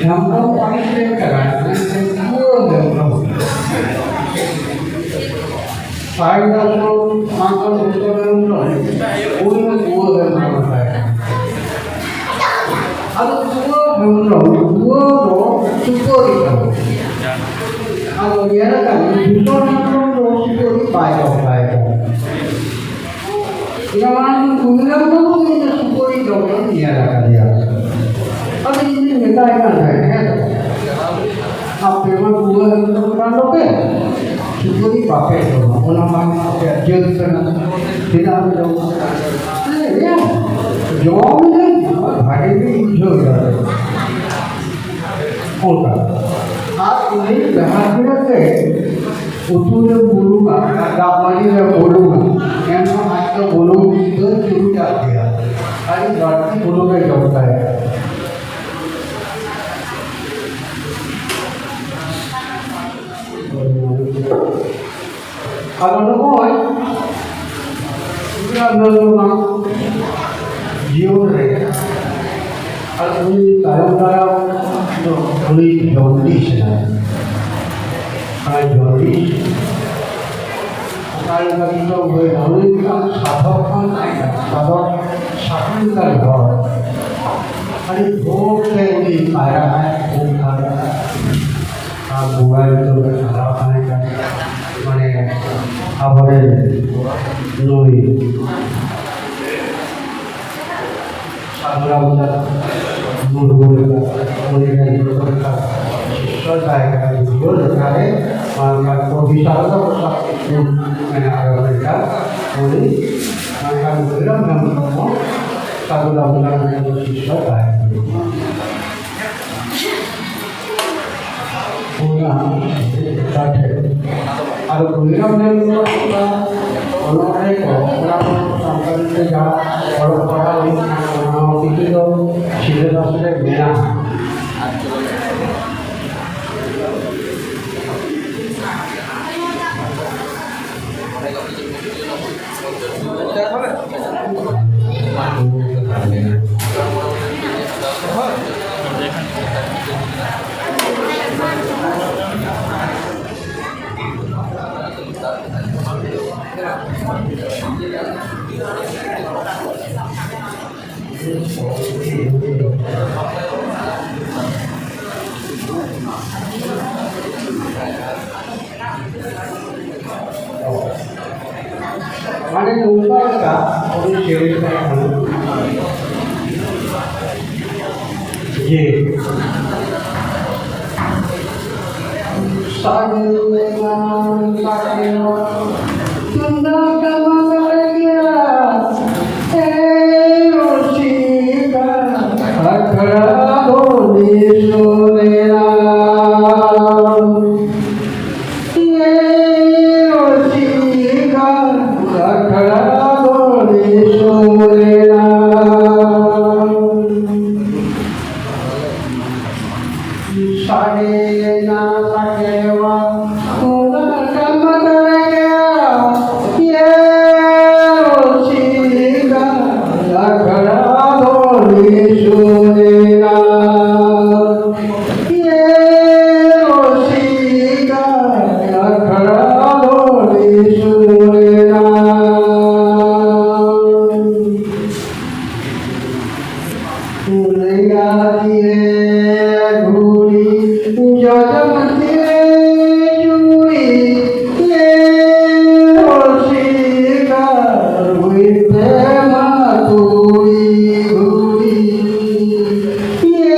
ᱦᱮᱢᱵᱨᱚᱢ ᱯᱟᱹᱨᱤᱥ ᱨᱮᱱ ᱠᱟᱱᱟᱭ, ᱢᱮᱱᱠᱷᱟᱱ ᱯᱩᱨᱟᱹ ᱦᱮᱢᱵᱨᱚᱢ᱾ ᱥᱟᱭ ᱫᱚᱥᱚᱱ ᱢᱟᱱᱠᱚᱨ ᱩᱛᱛᱚᱨ ᱦᱮᱢᱵᱨᱚᱢ, ᱩᱱᱤ ᱦᱚᱸ ᱯᱩᱨᱟᱹ ᱦᱮᱢᱵᱨᱚᱢ ᱛᱟᱦᱮᱸ ᱠᱟᱱᱟ᱾ ᱟᱫᱚ ᱯᱩᱨᱟᱹ ᱦᱮᱢᱵᱨᱚᱢ, ᱯᱩᱨᱟᱹ ᱫᱚ ᱥᱩᱯᱟᱹᱨᱤ ᱠᱟᱱᱟ᱾ ᱟᱫᱚ ᱧᱮᱞ ᱟᱠᱟᱫ ᱜᱮ, ᱫᱩᱥᱚᱱ ᱦᱮᱢᱵᱨᱚᱢ ᱫᱚ ᱥᱩᱯᱟᱹᱨᱤ ᱵᱟᱭ ᱡᱚᱢ ᱛᱟᱦᱮᱸ ᱠᱟᱱᱟ᱾ ᱤᱧᱟᱹᱜ ᱢᱟᱲᱟᱝ ᱨᱮᱱ ᱠᱩᱲᱤ ᱜᱤᱫᱽᱨᱟᱹ ᱠᱚᱫᱚ ᱤᱧ ᱫᱚ ᱥᱩᱯᱟᱹᱨᱤ ᱡᱚᱢ ᱫᱚᱧ ᱧᱮᱞ ᱟᱠᱟᱫᱮᱭᱟ᱾ ᱟᱫᱚ ᱤᱧ ᱫᱩᱧ ᱢᱮᱛᱟᱭ ᱠᱟᱱ ᱛᱟᱦᱮᱸᱫ, "ᱦᱮᱸ, ᱟᱯᱮ ᱢᱟ ᱨᱩᱣᱟᱹ ᱦᱟᱹᱥᱩ ᱠᱟᱱ ᱫᱚᱯᱮ, ᱥᱩᱯᱟᱹᱨᱤ ᱵᱟᱯᱮ ᱡᱚᱢᱟ, ᱚᱱᱟ ᱢᱟ ᱟᱯᱮᱭᱟᱜ ᱡᱟᱹᱛ ᱠᱟᱱᱟ, ᱪᱮᱫᱟᱜ ᱯᱮ ᱡᱚᱢᱟ?" ᱦᱮᱸ, ᱡᱚᱢ ᱫᱟᱹᱧ, ᱵᱷᱟᱜᱮ ᱜᱤᱧ ᱵᱩᱡᱷᱟᱹᱣ ᱮᱫᱟ᱾ ᱚᱱᱠᱟ᱾ ᱟᱨ ᱩᱱᱤ ᱡᱟᱦᱟᱸ ᱛᱤᱱᱟᱹᱜ ᱜᱮ ᱩᱛᱩ ᱨᱮ ᱵᱩᱞᱩᱝᱟ, ᱫᱟᱜ ᱢᱟᱹᱰᱤ ᱨᱮ ᱵᱩᱞᱩᱝᱟ, ᱮᱱᱦᱚᱸ ᱟᱡ ᱫᱚ ᱵᱩᱞᱩᱝ ᱫᱚᱭ ᱪᱩᱨᱩᱡᱟᱜ ᱜᱮᱭᱟ᱾ ᱟᱹᱰᱤ ᱵᱟᱹᱲᱛᱤ ᱵᱩᱞᱩᱝ ᱮ ᱡᱚᱢ ᱛᱟᱭᱟ᱾ ᱟᱫᱚ ᱱᱚᱜᱼᱚᱭ ᱜᱤᱫᱽᱨᱟᱹ ᱟᱱᱫᱳᱞᱚᱱ ᱡᱤᱭᱚᱱ ᱨᱮ ᱟᱨ ᱩᱱᱤ ᱛᱟᱭᱚᱢ ᱫᱟᱨᱟᱢ ᱫᱚ ᱩᱱᱤ ᱡᱚᱱᱰᱤᱥ ᱮᱱᱟᱭ᱾ ᱚᱱᱟ ᱡᱚᱱᱰᱤᱥ ᱚᱠᱟ ᱞᱮᱠᱟ ᱛᱮᱪᱚ ᱦᱩᱭᱱᱟ, ᱩᱱᱤ ᱢᱤᱫᱴᱟᱝ ᱥᱟᱫᱷᱚᱠ ᱦᱚᱸ ᱛᱟᱦᱮᱸ ᱠᱟᱱᱟ, ᱥᱟᱫᱷᱚᱠ ᱥᱟᱹᱠᱷᱤ ᱞᱮᱠᱟᱱ ᱦᱚᱲ᱾ ᱟᱹᱰᱤ ᱵᱷᱳᱨ ᱛᱮ ᱩᱱᱤ ᱯᱟᱭᱨᱟᱜᱼᱟᱭ, ᱩᱢ ᱯᱷᱟᱨᱪᱟᱜᱼᱟᱭ᱾ ᱟᱨ ᱵᱚᱸᱜᱟ ᱧᱩᱛᱩᱢ ᱨᱮ ᱥᱟᱫᱷᱚᱠ ᱛᱟᱦᱮᱸ ᱠᱟᱱᱟ, ᱢᱟᱱᱮ ᱟᱵᱚᱨᱮᱱ ᱱᱩᱭ ᱥᱟᱫᱷᱩ ᱨᱟᱢᱪᱟᱸᱫᱽ ᱢᱩᱨᱢᱩ ᱞᱮᱠᱟ, ᱩᱱᱤ ᱨᱮᱱ ᱡᱚᱛᱚ ᱞᱮᱠᱟ ᱥᱤᱥᱥᱚ ᱛᱟᱦᱮᱸ ᱠᱟᱱᱟ᱾ ᱵᱩᱡᱷᱟᱹᱣ ᱞᱮᱠᱟᱨᱮ ᱢᱟᱱᱠᱟᱱ ᱠᱚᱵᱤ ᱥᱟᱨᱚᱫᱟ ᱯᱨᱚᱥᱟᱫᱽ ᱢᱮᱱᱟᱜ ᱟᱠᱟᱫᱟ, ᱢᱮᱱᱠᱷᱟᱱ ᱩᱱᱤ ᱢᱟᱱᱠᱟᱱ ᱵᱷᱳᱭᱨᱚᱵ ᱦᱮᱢᱵᱨᱚᱢ ᱦᱚᱸ ᱥᱟᱫᱷᱩ ᱨᱟᱢᱪᱟᱸᱫᱽ ᱨᱮᱱ ᱥᱤᱥᱥᱚ ᱛᱟᱦᱮᱸ ᱠᱟᱱᱟ᱾ ᱟᱨ ᱜᱩᱱᱤᱨᱟᱢ ᱦᱮᱢᱵᱨᱚᱢ ᱚᱱᱟ ᱚᱱᱚᱬᱦᱮ ᱠᱚ, ᱚᱱᱟ ᱠᱚ ᱥᱟᱱᱛᱟᱲᱤ ᱛᱮ ᱡᱟᱦᱟᱸ ᱚᱞᱚᱜ ᱯᱟᱲᱦᱟᱣ ᱦᱩᱭᱩᱜ ᱠᱟᱱᱟ, ᱚᱱᱟ ᱦᱚᱸ ᱠᱤᱪᱷᱩ ᱫᱚ ᱥᱤᱞᱮᱵᱟᱥ ᱨᱮ ᱢᱮᱱᱟᱜᱼᱟ᱾ ᱢᱟᱱᱮ ᱱᱚᱝᱠᱟ ᱞᱮᱠᱟ ᱩᱱᱤ ᱪᱮᱬᱮ ᱛᱟᱦᱮᱸ ᱠᱟᱱᱟ ᱡᱮ ᱥᱟᱹᱜᱩᱱ ᱮᱢᱟᱱ ᱥᱟᱹᱜᱩᱱ ᱛᱩᱢᱫᱟᱜ ᱴᱟᱢᱟᱠ ᱨᱮᱜᱮ ᱮ ᱨᱩᱥᱤᱠᱟ ᱟᱠᱷᱲᱟ ᱫᱚ ᱱᱤᱥᱩᱱᱮᱱᱟ᱾ ᱮ ᱨᱩᱥᱤᱠᱟ ᱟᱠᱷᱲᱟ ᱫᱚ ᱱᱤᱥᱩᱱᱮᱱᱟ᱾ ᱥᱟᱰᱮᱭᱮᱱᱟ ᱥᱟᱰᱮᱣᱟ ᱚᱱᱟ ᱴᱟᱢᱟᱠ ᱨᱮᱜᱮ, ᱮ ᱨᱩᱥᱤᱠᱟ ᱟᱠᱷᱲᱟ ᱫᱚ ᱱᱤᱥᱩᱱᱮᱱᱟ᱾ ᱮ ᱨᱩᱥᱤᱠᱟ ᱟᱠᱷᱲᱟ ᱫᱚ ᱱᱤᱥᱩᱱᱮᱱᱟ᱾ ᱞᱮᱸᱜᱟ ᱛᱤᱨᱮ ᱜᱷᱩᱲᱤ, ᱡᱚᱡᱚᱢ ᱛᱤᱨᱮ ᱪᱩᱲᱤ, ᱮ ᱨᱩᱥᱤᱠᱟ ᱨᱩᱭ ᱯᱮ ᱢᱟ ᱛᱩᱲᱤ ᱜᱷᱩᱲᱤ, ᱮ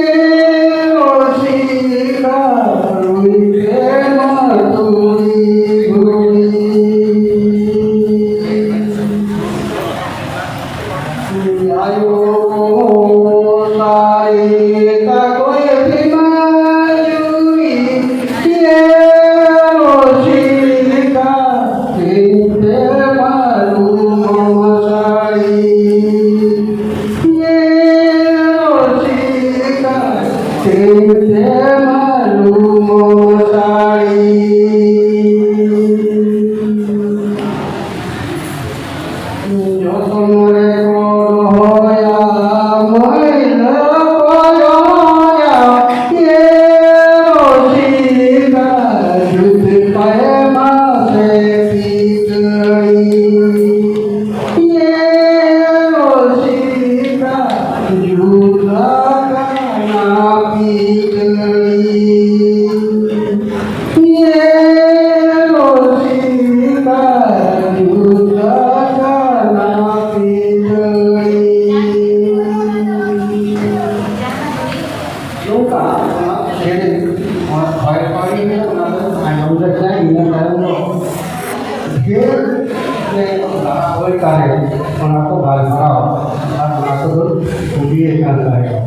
ᱨᱩᱥᱤᱠᱟ ᱨᱩᱭ ᱯᱮ ᱢᱟ ᱛᱩᱲᱤ ᱜᱷᱩᱲᱤ᱾ ᱟᱭᱳ ᱥᱟᱹᱨᱤ ᱛᱟᱠᱚᱭ ᱵᱮᱱᱟᱣ ᱡᱩᱨᱤ, ᱱᱚᱝᱠᱟ ᱚᱱᱟ ᱥᱮᱨᱮᱧ, ᱚᱱᱟ ᱦᱚᱭ ᱯᱟᱹᱨᱤ ᱨᱮ ᱚᱱᱟ ᱫᱚ ᱟᱸᱡᱚᱢ ᱞᱮᱠᱷᱟᱱ ᱤᱱᱟᱹ ᱛᱟᱭᱚᱢ ᱫᱚ ᱰᱷᱮᱨ ᱛᱮ ᱞᱟᱲᱟ ᱦᱩᱭ ᱠᱟᱨᱮ ᱚᱱᱟ ᱠᱚ ᱜᱟᱞᱢᱟᱨᱟᱣ ᱟᱨ ᱚᱱᱟ ᱠᱚᱫᱚ ᱠᱩᱞᱤᱭᱮ ᱠᱟᱱ ᱛᱟᱦᱮᱸᱫ᱾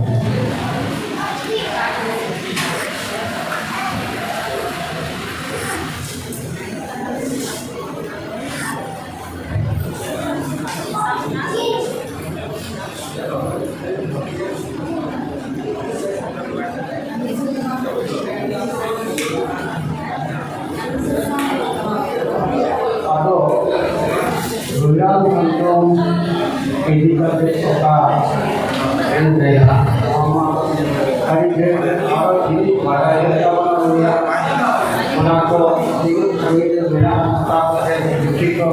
ᱟᱫᱚ ᱜᱩᱞᱟᱢ ᱦᱮᱢᱵᱨᱚᱢ ᱤᱫᱤ ᱠᱟᱛᱮ ᱚᱠᱟ ᱮᱱᱛᱮ ᱱᱚᱣᱟ ᱢᱟ ᱟᱹᱰᱤ ᱰᱷᱮᱨ ᱟᱨᱚ ᱡᱤᱱᱤᱥ ᱵᱟᱲᱟᱭ ᱦᱩᱭᱩᱜ ᱛᱟᱵᱚᱱᱟ ᱩᱱᱤᱭᱟᱜ᱾ ᱚᱱᱟ ᱠᱚ ᱛᱤᱱᱟᱹᱜ ᱥᱟᱺᱜᱤᱧ ᱨᱮ ᱢᱮᱱᱟᱜᱼᱟ, ᱚᱠᱟ ᱠᱚᱨᱮ ᱡᱩᱠᱛᱤ ᱠᱚ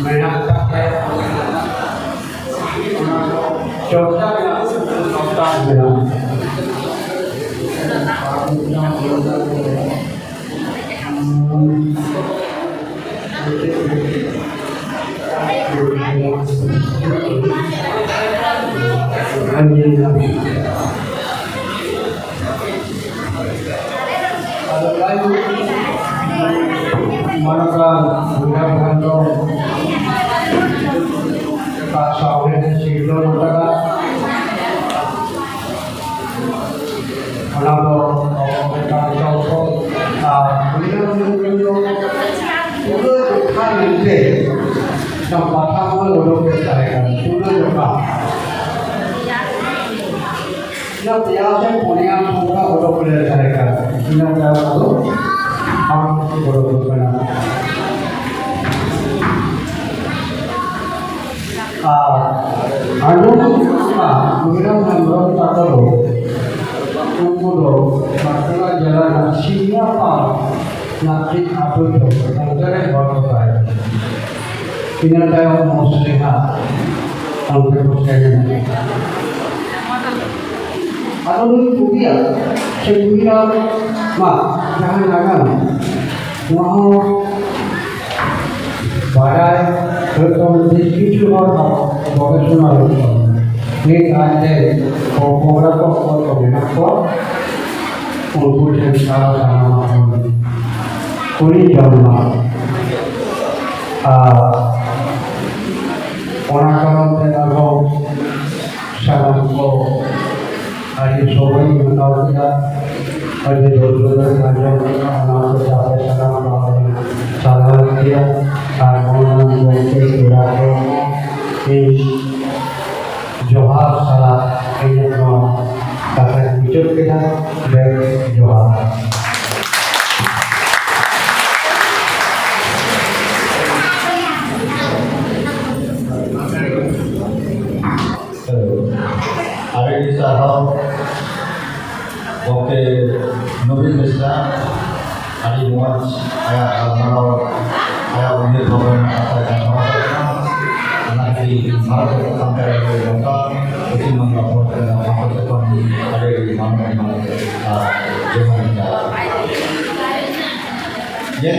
ᱢᱮᱱᱟᱜ ᱟᱠᱟᱫ ᱛᱟᱭᱟ, ᱚᱱᱟ ᱠᱚ ᱪᱚᱨᱪᱟ ᱨᱮᱱᱟᱜ ᱚᱠᱛᱚ ᱢᱮᱱᱟᱜᱼᱟ᱾ ᱟᱫᱚ ᱡᱟᱭᱦᱳᱠ, ᱢᱟᱱᱚᱛᱟᱱ ᱵᱚᱸᱜᱟ ᱵᱩᱨᱩ ᱫᱚ ᱚᱠᱟ ᱥᱟᱶᱦᱮᱫ ᱥᱤᱨᱡᱚᱱ ᱟᱠᱟᱫᱟ, ᱚᱱᱟ ᱫᱚ ᱟᱵᱚ ᱢᱤᱫᱴᱟᱝ ᱪᱚᱞ ᱠᱚ ᱟᱨ ᱩᱱᱤ ᱫᱚ ᱯᱩᱨᱟᱹ ᱡᱚᱠᱷᱟ ᱢᱮᱱᱛᱮ ᱢᱤᱫᱴᱟᱝ ᱯᱟᱛᱷᱟᱢ ᱦᱚᱸ ᱩᱰᱩᱠ ᱞᱮᱫ ᱛᱟᱦᱮᱸ ᱠᱟᱱᱟ, ᱯᱩᱨᱟᱹ ᱡᱚᱠᱷᱟ᱾ ᱤᱱᱟᱹ ᱯᱮᱭᱟ ᱥᱮ ᱯᱩᱱᱭᱟ ᱚᱱᱠᱟ ᱚᱰᱚᱠ ᱞᱮ ᱛᱟᱦᱮᱸ ᱠᱟᱱᱟ᱾ ᱤᱱᱟᱹ ᱛᱟᱭᱚᱢ ᱟᱫᱚ ᱵᱟᱝ ᱚᱰᱚᱠᱚᱜ ᱠᱟᱱᱟ᱾ ᱟᱨ ᱟᱸᱡᱚᱢ ᱦᱩᱭᱩᱜ ᱠᱟᱱᱟ, ᱢᱤᱨᱟᱢ ᱦᱮᱢᱵᱨᱚᱢ ᱛᱟᱠᱚ ᱫᱚ, ᱩᱱᱠᱩ ᱫᱚ ᱵᱟᱸᱠᱩᱲᱟ ᱡᱮᱞᱟ ᱨᱮᱱᱟᱜ ᱥᱤᱝᱜᱟᱯᱟᱲ ᱨᱮᱱᱟᱜ ᱴᱷᱤᱠ ᱟᱹᱛᱩ ᱫᱚ ᱚᱱᱛᱮ ᱨᱮ ᱦᱚᱲ ᱠᱚ ᱛᱟᱦᱮᱸ ᱠᱟᱱᱟ᱾ ᱤᱱᱟᱹ ᱛᱟᱭᱚᱢ ᱢᱩᱥᱞᱤᱢ ᱦᱟᱸᱜ ᱚᱱᱛᱮ ᱠᱚ ᱥᱮᱱ ᱮᱱᱟ᱾ ᱟᱫᱚ ᱱᱩᱭ ᱠᱚᱵᱤᱭᱟᱜ ᱥᱮ ᱠᱚᱵᱤᱭᱟᱜ ᱢᱟ ᱡᱟᱦᱟᱸ ᱱᱟᱜᱟᱢ, ᱱᱚᱣᱟ ᱦᱚᱸ ᱵᱟᱰᱟᱭ ᱦᱚᱭᱛᱳ ᱵᱮᱥ ᱠᱤᱪᱷᱩ ᱦᱚᱲ ᱦᱚᱸ ᱜᱚᱵᱮᱥᱚᱱᱟ ᱦᱩᱭᱩᱜ ᱛᱟᱵᱚᱱᱟ᱾ ᱱᱤᱛ ᱟᱡ ᱨᱮᱱ ᱯᱚᱼᱯᱚᱜᱽᱲᱟ ᱠᱚ ᱚᱠᱚᱭ ᱠᱚ ᱢᱮᱱᱟᱜ ᱠᱚᱣᱟ, ᱩᱱᱠᱩ ᱴᱷᱮᱱ ᱥᱟᱨ ᱥᱟᱱᱟᱢᱟᱜ ᱵᱚᱱ ᱠᱩᱞᱤ ᱡᱚᱝ ᱢᱟ᱾ ᱟᱨ ᱚᱱᱟ ᱠᱟᱨᱚᱱ ᱛᱮ ᱟᱨᱦᱚᱸ ᱥᱟᱱᱟᱢ ᱠᱚ ᱟᱹᱰᱤ ᱥᱚᱢᱚᱭ ᱦᱟᱛᱟᱣ ᱠᱮᱫᱟ, ᱟᱹᱰᱤ ᱫᱷᱳᱨᱡᱚ ᱫᱷᱚᱨᱮ ᱟᱸᱡᱚᱢ ᱠᱮᱫᱟ, ᱚᱱᱟ ᱦᱚᱛᱮᱡ ᱛᱮ ᱟᱯᱮ ᱥᱟᱱᱟᱢ ᱠᱚ ᱥᱟᱨᱦᱟᱣ ᱜᱮᱭᱟ᱾ ᱟᱨ ᱢᱟᱱᱚᱛᱟᱱ ᱜᱚᱢᱠᱮ ᱯᱮᱲᱟ ᱠᱚ, ᱤᱧ ᱡᱚᱦᱟᱨ ᱥᱟᱞᱟᱜ ᱤᱧᱟᱹᱜ ᱱᱚᱣᱟ ᱠᱟᱛᱷᱟᱧ ᱢᱩᱪᱟᱹᱫ ᱠᱮᱫᱟ᱾ ᱵᱮᱥ ᱡᱚᱦᱟᱨ᱾ ᱟᱹᱰᱤ ᱥᱟᱨᱦᱟᱣ ᱜᱚᱢᱠᱮ ᱱᱚᱵᱤᱱ ᱵᱮᱥᱨᱟ, ᱟᱹᱰᱤ ᱢᱚᱡᱽ ᱟᱭᱟᱜ ᱜᱟᱞᱢᱟᱨᱟᱣ, ᱟᱭᱟᱜ ᱩᱭᱦᱟᱹᱨ ᱵᱷᱟᱵᱽᱱᱟ ᱨᱮᱱᱟᱜ ᱠᱟᱛᱷᱟᱭ ᱜᱟᱞᱢᱟᱨᱟᱣ ᱠᱟᱱᱟ᱾ ᱚᱱᱟ ᱠᱷᱟᱹᱛᱤᱨ ᱢᱟᱨᱟᱝ ᱠᱟᱛᱷᱟ ᱠᱟᱱ ᱛᱟᱭᱟ ᱡᱮ ᱱᱚᱝᱠᱟ ᱯᱚᱥᱪᱤᱢ ᱵᱟᱝᱞᱟ ᱯᱚᱱᱚᱛ ᱨᱮᱱᱟᱜ ᱥᱟᱶᱛᱟ ᱪᱮᱛᱟᱱ ᱟᱹᱰᱤ ᱟᱹᱰᱤ ᱢᱟᱱ ᱢᱟᱱ ᱟᱨ ᱡᱚᱦᱟᱨ ᱤᱧ ᱪᱟᱞᱟ᱾ ᱡᱮ